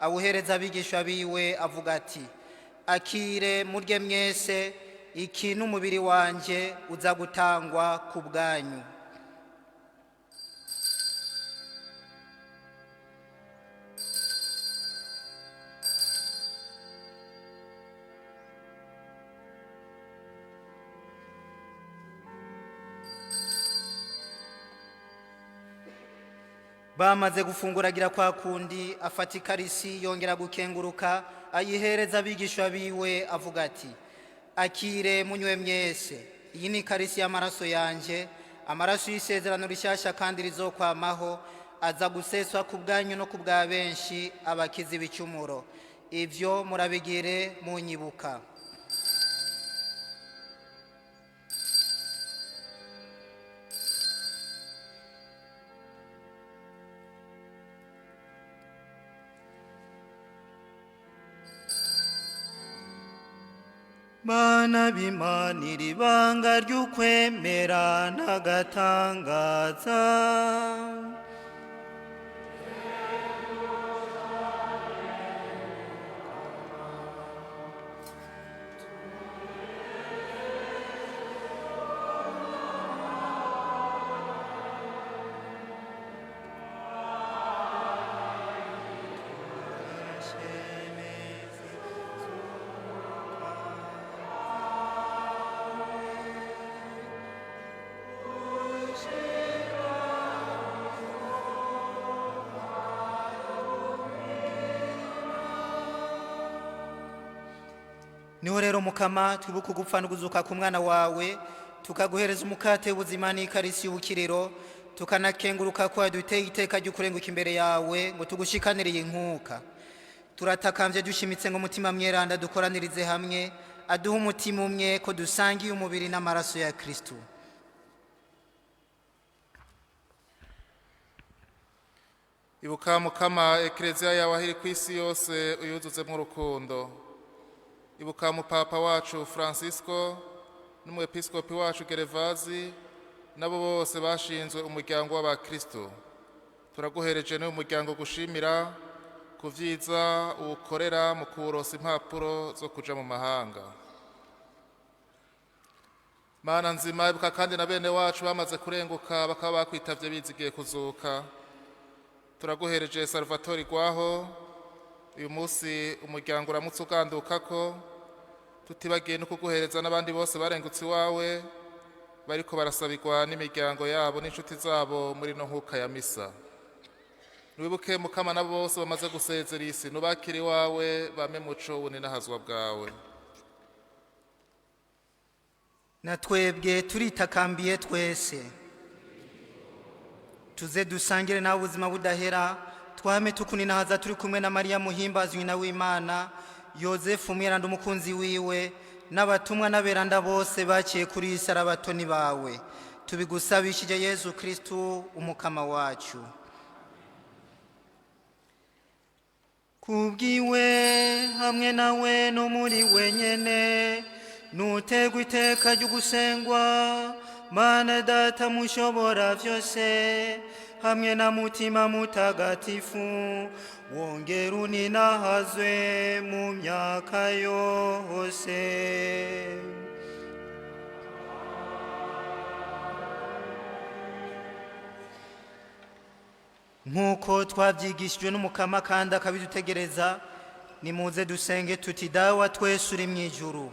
awuhereza abigishwa biwe avuga ati: "Akire murye mwese, iki n'umubiri wanje uza gutangwa ku bwanyu." Bamaze gufunguragira kwa kundi, afata ikarisi yongera gukenguruka, ayihereza abigishwa biwe avuga ati: "Akire munywe mwese, iyi ni ikarisi y'amaraso yanje, amaraso y'isezerano rishyashya kandi rizokwamaho, aza guseswa ku bwanyu no ku bwa benshi abakiza ibicumuro. Ibyo murabigire munyibuka." Mana b'Imana, iri banga ry'ukwemera n'agatangaza. Niho rero Mukama, twibuka ugupfa n'uguzuka k'umwana wawe, tukaguhereza umukate w'ubuzima n'ikarisi y'ubukiriro, tukanakenguruka ko waduteye iteka ry'ukurenguka imbere yawe ngo tugushikanire iyi nkuka. Turatakambye dushimitse ngo Umutima Mweranda dukoranirize hamwe, aduhe umutima umwe, ko dusangiye umubiri n'amaraso ya Kristu. Ibuka, Mukama, Ekereziya yawe aho iri ku isi yose, uyuzuzemo urukundo. Ibuka mupapa wacu Francisco n'umwepiskopi wacu Gerevazi nabo bose bashinzwe umuryango w'abakristo. Turaguhereje n'uyu muryango gushimira ku vyiza uwukorera mu kuwuronsa impapuro zo kuja mu mahanga. Mana nzima, ibuka kandi na bene wacu bamaze kurenguka bakaba bakwitavye bizigiye kuzuka. Turaguhereje Salvatore Gwaho, uyu munsi umuryango uramutse ugandukako, tutibagiye no kuguhereza n'abandi bose barengutse iwawe bariko barasabirwa n'imiryango yabo n'inshuti zabo muri no nkuka ya misa. Niwibuke, Mukama, nabo bose bamaze gusezera isi, nubakire iwawe bame muco w'ubuninahazwa bwawe. Na twebwe turitakambiye twese, tuze dusangire nawe ubuzima budahera, twame tukuninahaza turi kumwe na Mariya muhimbazwi nyina w'Imana, Yozefu umweranda umukunzi wiwe, n'abatumwa n'aberanda bose baciye kuri iyi sarabatoni bawe. Tubigusabishije Yezu Kristu umukama wacu. Kubwiwe, hamwe nawe, no muri wenyene, nutegwa iteka ry'ugusengwa, Mana Data mushobora vyose, hamwe na Mutima Mutagatifu, wongera uninahazwe mu myaka yose. Nk'uko twabyigishijwe n'Umukama kandi akabidutegereza, nimuze dusenge tuti: Dawa twese uri mu ijuru,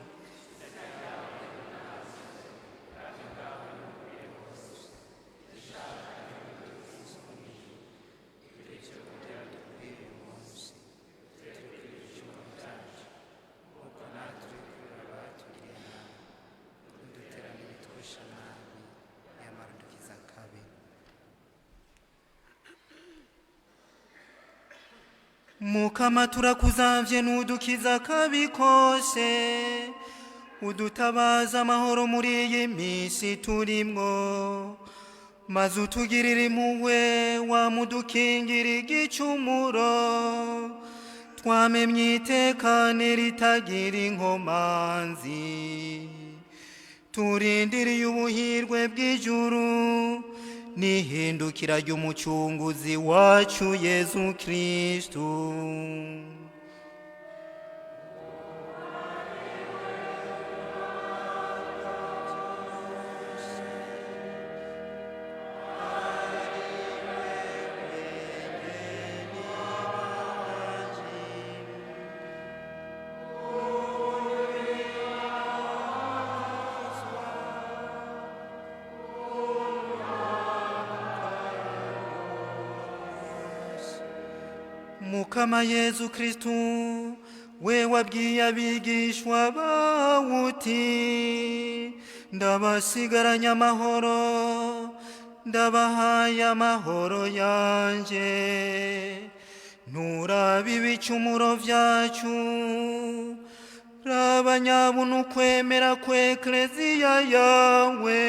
Mukama, turakuzamvye, nudukiza akabi kose, udutabaza amahoro muri iyi minsi turimwo, maze utugirire impuhwe, wamudukingira igicumuro, twame myitekane ritagira inkomanzi, turindiriye ubuhirwe bw'ijuru n'ihindukira ry'Umucunguzi wacu Yezu Kristu. Mukama Yezu Kristu, we wabwiye abigishwa bawe uti: "Ndabasigaranye amahoro, ndabahaye amahoro yanje." Nturabe ibicumuro vyacu, raba nyabuna ukwemera kw'Ekleziya yawe,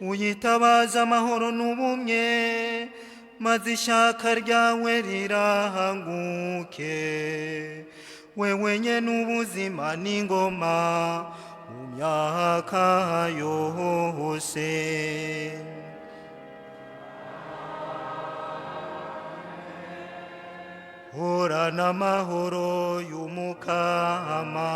uyitabaza amahoro n'ubumwe, maze ishaka ryawe rirahanguke. Wewe nyene ubuzima n'ingoma mu myaka yose. Horana amahoro y'Umukama.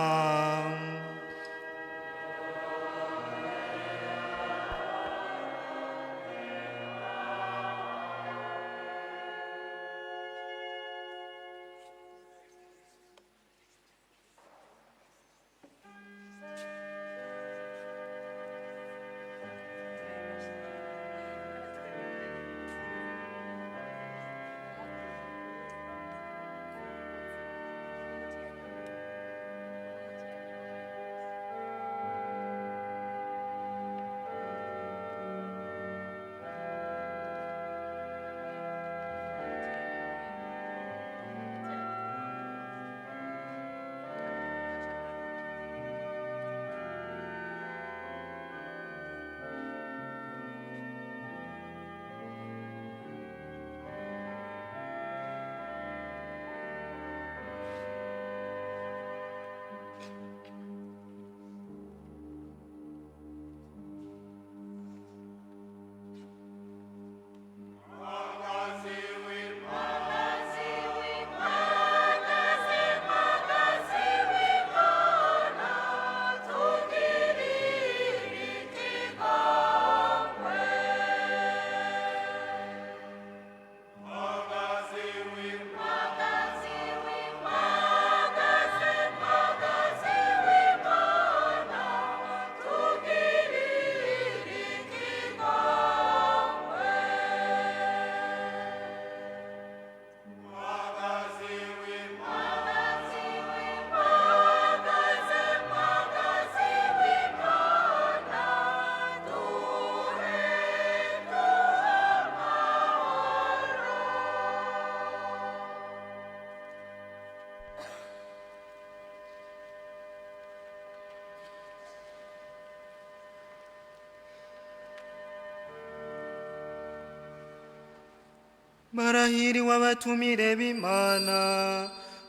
Barahiriwe abatumire b'Imana,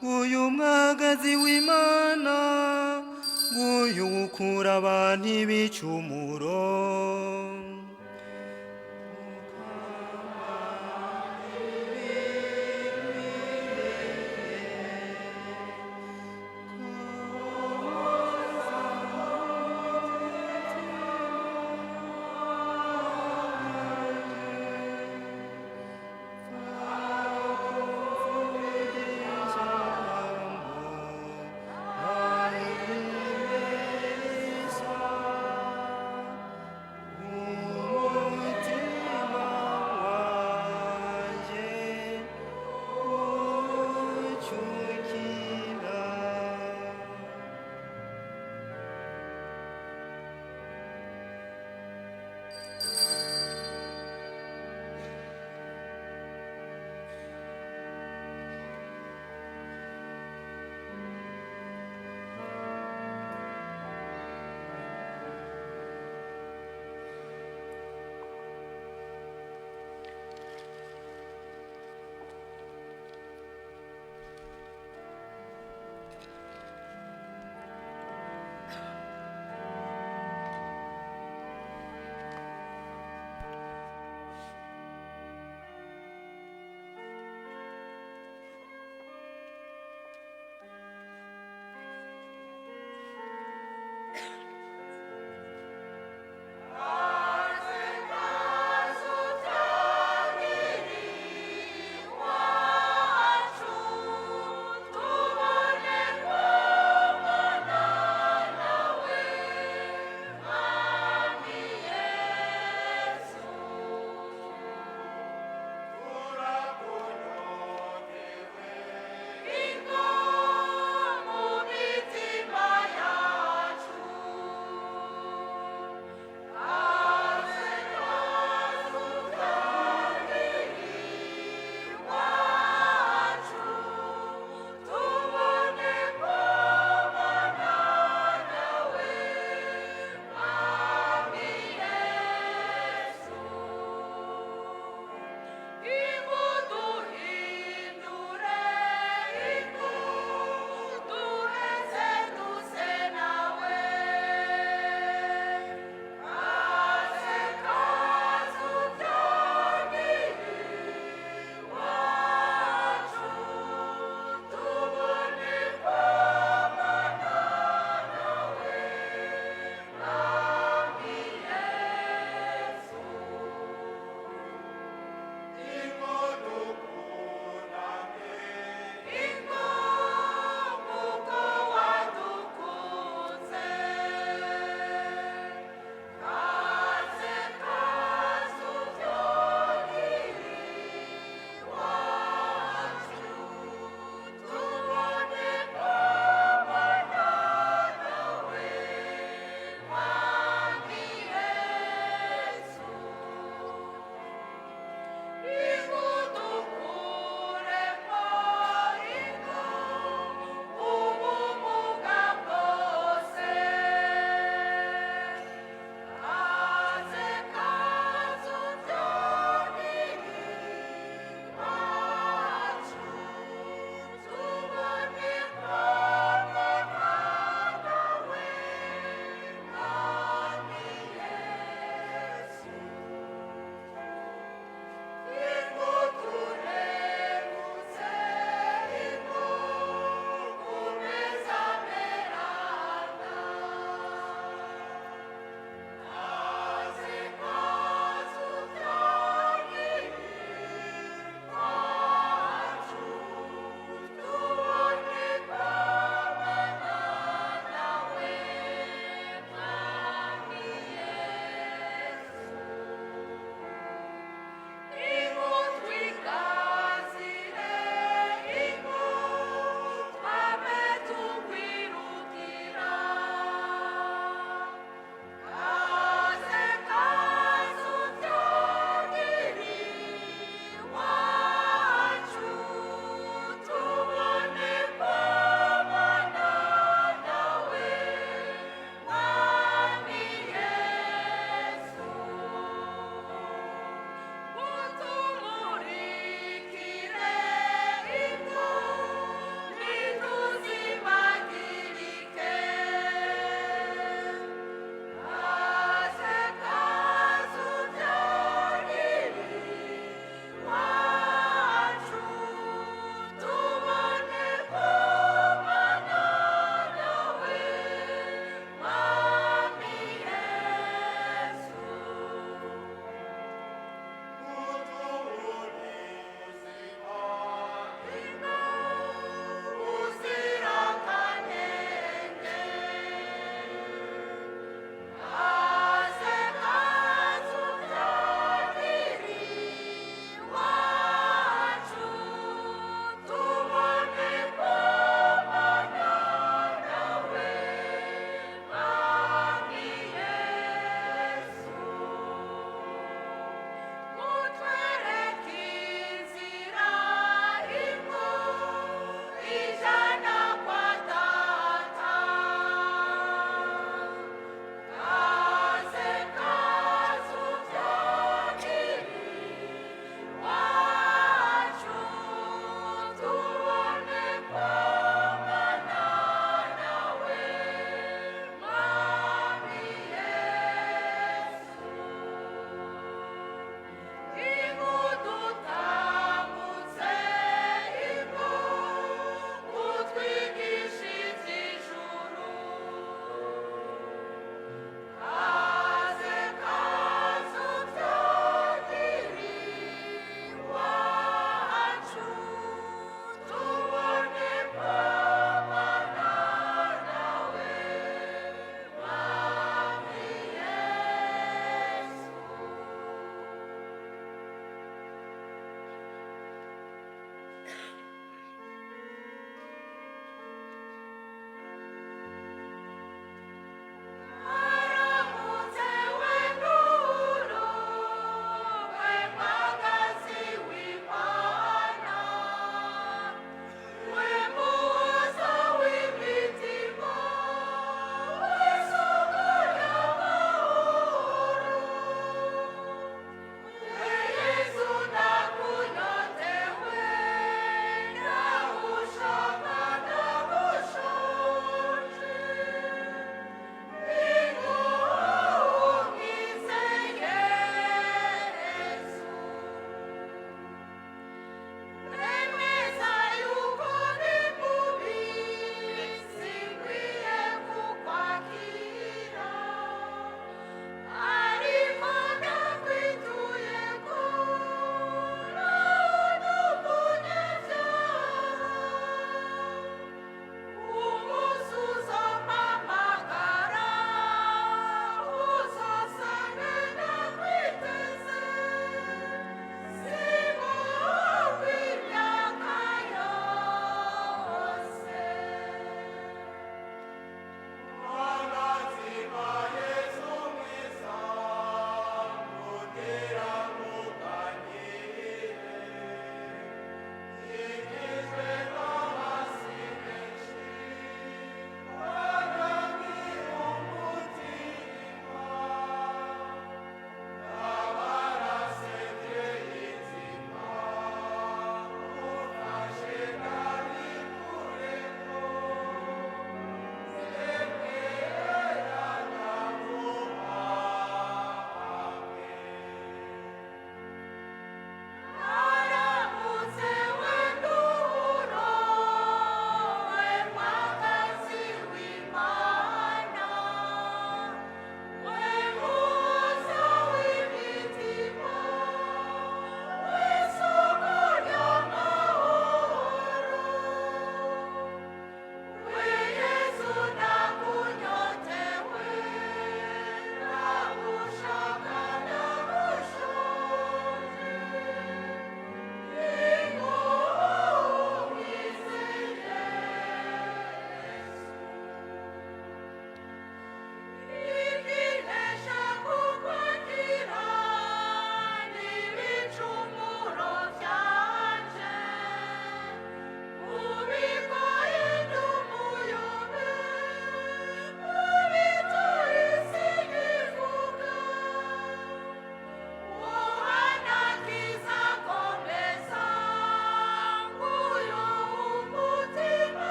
nguyu mwagazi w'Imana, nguyu ukura abantu ibicumuro.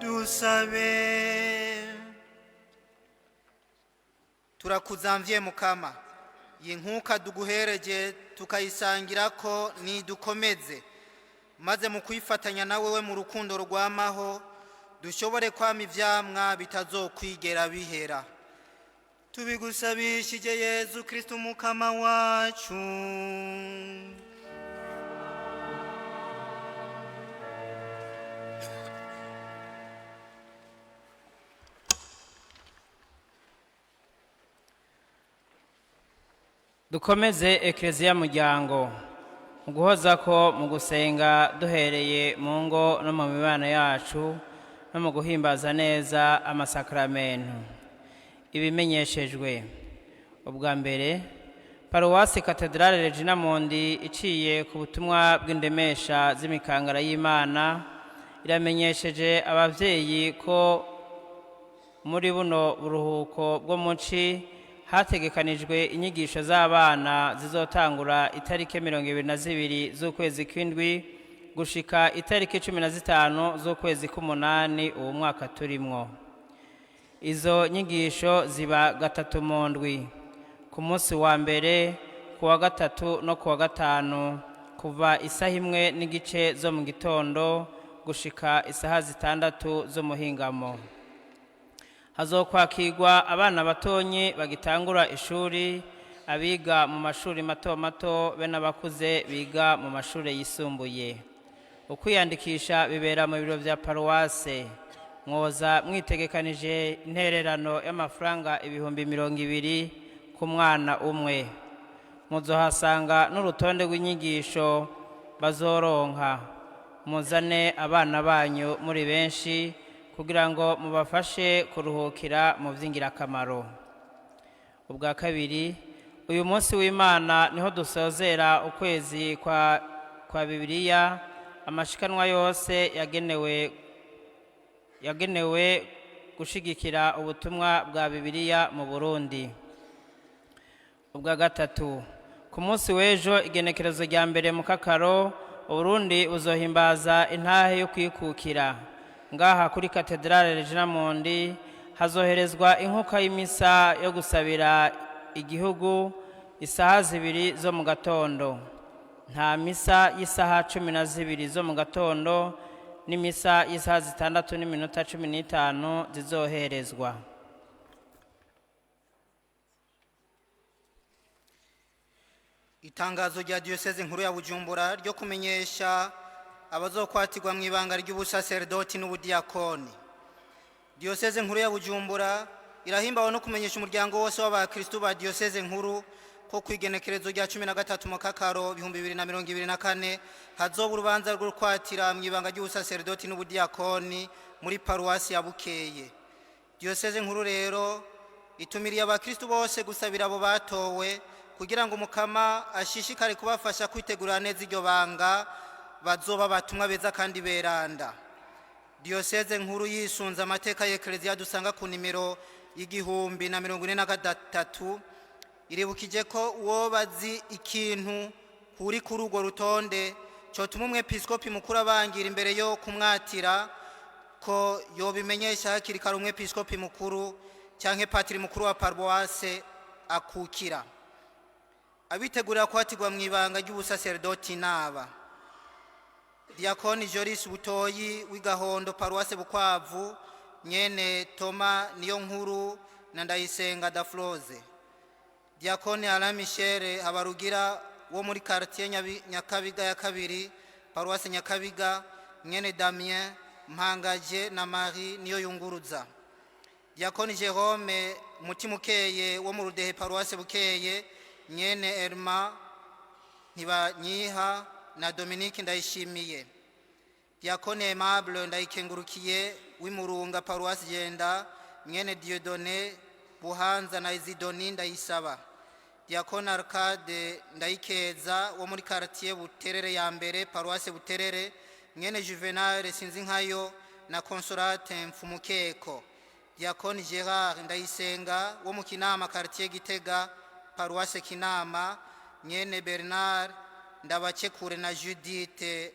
Dusabe. Turakuzamvye Mukama, iyi nkuka duguhereje tukayisangirako nidukomeze, maze mu kwifatanya na wewe mu rukundo rwamaho dushobore kwama ivyamwa bitazokwigera bihera. Tubigusabishije Yezu Kristu Mukama wacu. Dukomeze Ekereziya muryango mu guhoza ko mu gusenga duhereye mu ngo no mu mibano yacu no mu guhimbaza neza amasakaramentu. Ibimenyeshejwe: ubwa mbere, Paruwasi Katedrale Regina Mundi iciye ku butumwa bw'indemesha z'imikangara y'Imana iramenyesheje ababyeyi ko muri buno buruhuko bwo muci hategekanijwe inyigisho z'abana zizotangura itariki 22 z'ukwezi kw'indwi gushika itariki 15 z'ukwezi k'umunani uwo mwaka turimwo. Izo nyigisho ziba gatatu mu ndwi, ku munsi wa mbere, ku wa gatatu no ku wa gatanu, kuva isaha 1:30 zo mu gitondo gushika isaha 6 z'umuhingamo. Hazokwakirwa abana batonyi bagitangura ishuri, abiga mu mashuri mato mato be n'abakuze biga mu mashuri yisumbuye. Ukwiyandikisha bibera mu biro bya paruwase. Mwoza mwitegekanije intererano y'amafaranga 20,000 ku mwana umwe. Muzohasanga n'urutonde rw'inyigisho bazoronka. Muzane abana banyu muri benshi kugira ngo mubafashe kuruhukira mu by'ingirakamaro. Ubwa kabiri, uyu munsi w'Imana niho dusozera ukwezi kwa Bibiliya. Amashikanwa yose yagenewe gushigikira ubutumwa bwa Bibiliya mu Burundi. Ubwa gatatu, ku munsi w'ejo igenekerezo rya mbere mu Kakaro, Uburundi buzohimbaza intahe yo kwikukira. Ngaha kuri Katedrale Regina Mundi hazoherezwa inkuka y'imisa yo gusabira igihugu isaha 2 zo mu gatondo. Nta misa y'isaha 12 zo mu gatondo n'imisa y'isaha 6:15 zizoherezwa. Itangazo rya Diyoseze Nkuru ya Bujumbura ryo kumenyesha abazokwatirwa mu ibanga ry'ubusaserdoti n'ubudiyakoni. Diyoseze Nkuru ya Bujumbura irahimbawe no kumenyesha umuryango wose w'abakristu ba Diyoseze Nkuru ko ku igenekerezo rya 13 mu Kakaro 2024 hazoba urubanza rwo kwatira mu ibanga ry'ubusaserdoti n'ubudiyakoni muri paruwasi ya Bukeye. Diyoseze Nkuru rero itumiriye abakristu bose gusabira abo batowe kugira ngo Umukama ashishikare kubafasha kwitegurira neza iryo banga, bazoba abatumwa beza kandi beranda. Diyoseze Nkuru yisunze amateka y'Ekereziya dusanga ku nimero y'1043 iribukije ko uwo bazi ikintu kuri urwo rutonde cyotuma umwepiskopi mukuru abangira imbere yo kumwatira, ko yobimenyesha hakiri kare umwepiskopi mukuru cyangwa patiri mukuru wa paruwase akukira. Abitegurira kwatirwa mu ibanga ry'ubusaserdoti naba: Diakoni Joris Butoyi w'igahondo, paruwase Bukwavu, nyene Toma Niyo Nkuru na Ndayisenga Dafroze; Diakoni Alain Michel Habarugira wo muri quartier Nyakabiga ya kabiri, paruwase Nyakabiga, nyene Damien Mpangaje na Marie Niyo Yunguruza; Diakoni Jerome Mutimukeye wo mu Rudehe, paruwase Bukeye, nyene Erma Ntibanyiha na Dominique Ndayishimiye; Diakone Aimable Ndayikengurukiye w'Imurunga, paruwasi Jenda, mwene Dieudonné Buhanza na Isidoni Ndayisaba; Diakone Arcade Ndayikeza wo muri quartier Buterere ya mbere, paruwasi Buterere, mwene Juvenal Sinzinkayo na Consolate Mfumukeko; Diakone Gerard Ndayisenga wo mu Kinama, quartier Gitega, paruwasi Kinama, mwene Bernard Ndabakekure na Judith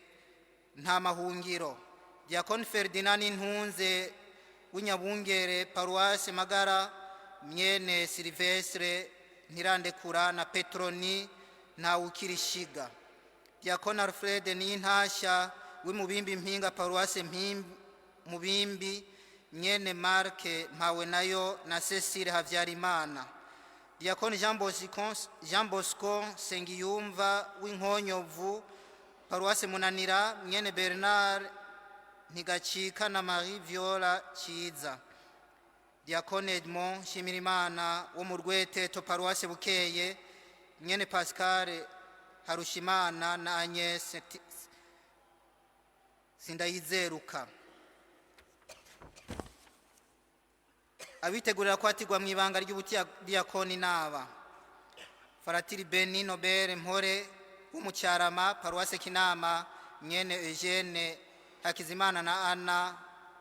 Nta Mahungiro; Diakoni Ferdinand Ntunze w'inyabungere, paruwasi Magara, mwene Silvestre Ntirandekura na Petroni Ntawukirishiga. Diakoni Alfred Nintashya w'Imubimbi Mpinga, paruwasi Mubimbi, mwene Marke Mpawenayo na Cecile Habyarimana. Diakoni Jean Bosco Sengiyumva w'Inkonyovu, paruwasi Munanira, mwene Bernard Ntigacika na Marie Viola Cyiza. Diakoni Edmond Nshimirimana wo mu Rweteto, paruwasi Bukeye, mwene Pascal Harushimana na Agnes Sindayizeruka. Abitegurira kwatirwa mu ibanga ry'ubudiyakoni n'aba: Faratiri Beni Nobel Mpore w'Umucyarama, paruwase Kinama, mwene Eugene Hakizimana na Anna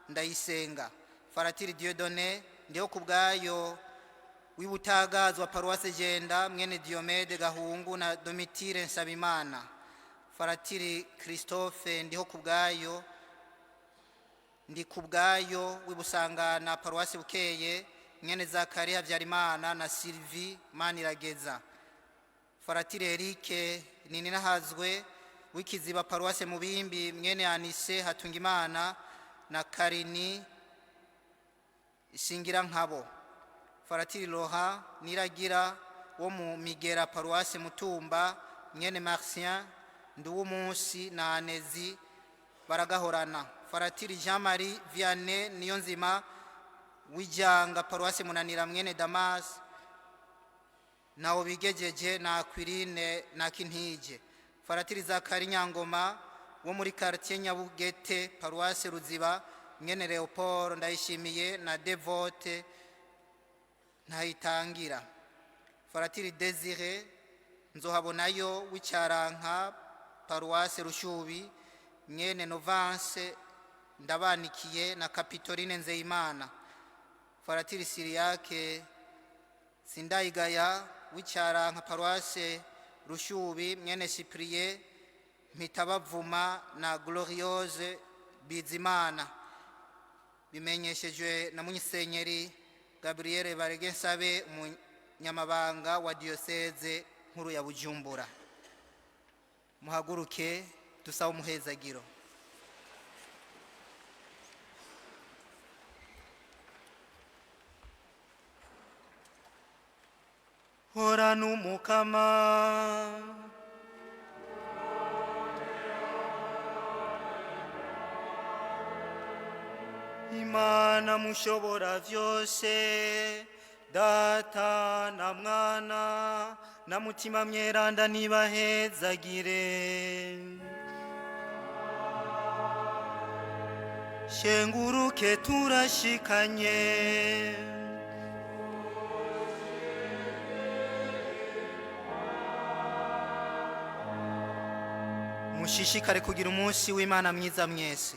Ndayisenga. Faratiri Dieudonné Ndiho Kubwayo w'Ibutagazwa, paruwase Jenda, mwene Diomede Gahungu na Domitire Nsabimana. Faratiri Christophe Ndiho Kubwayo Ndi Kubwayo w'Ibusangana, paruwasi Bukeye, mwene Zakari Habyarimana na Sylvie Manirageza. Faratiri Eric Nininahazwe w'Ikiziba, paruwase Mubimbi, mwene Anise Hatungimana na Karini Nkabo. Faratiri Roha Niragira wo mu Migera, paruwase Mutumba, mwene Martien Nduwumunsi na Anezi Baragahorana. Faratiri Jean Marie Vianney Niyonzima w'Ijanga, paruwase Munanira, mwene Damas nawo bigejeje na Akwirine na Kintije. Faratiri Zakari Nyangoma wo muri quartier Nyabugete, paruwase Ruziba, mwene Leopold Ndayishimiye na Devote Ntayitangira. Faratiri Desire Nzohabonayo w'Icyaranka, paruwase Rushubi, mwene Novance Ndabanikiye na Kapitoline Nzeyimana. Faratiri Siriyake Sindayigaya w'Icyaranka, paruwase Rushubi, mwene Cyprien Mpitabavuma na Gloriose Bizimana. Bimenyeshejwe na Musenyeri Gabriel Baregensabe, umunyamabanga wa diyoseze nkuru ya Bujumbura. Muhaguruke dusaba umuhezagiro. Hora n'Umukama. Imana mushobora vyose, Data na Mwana na Mutima Mweranda, nibahezagire. Shenguruke turashikanye. Mushishikare kugira umunsi w'Imana mwiza mwese.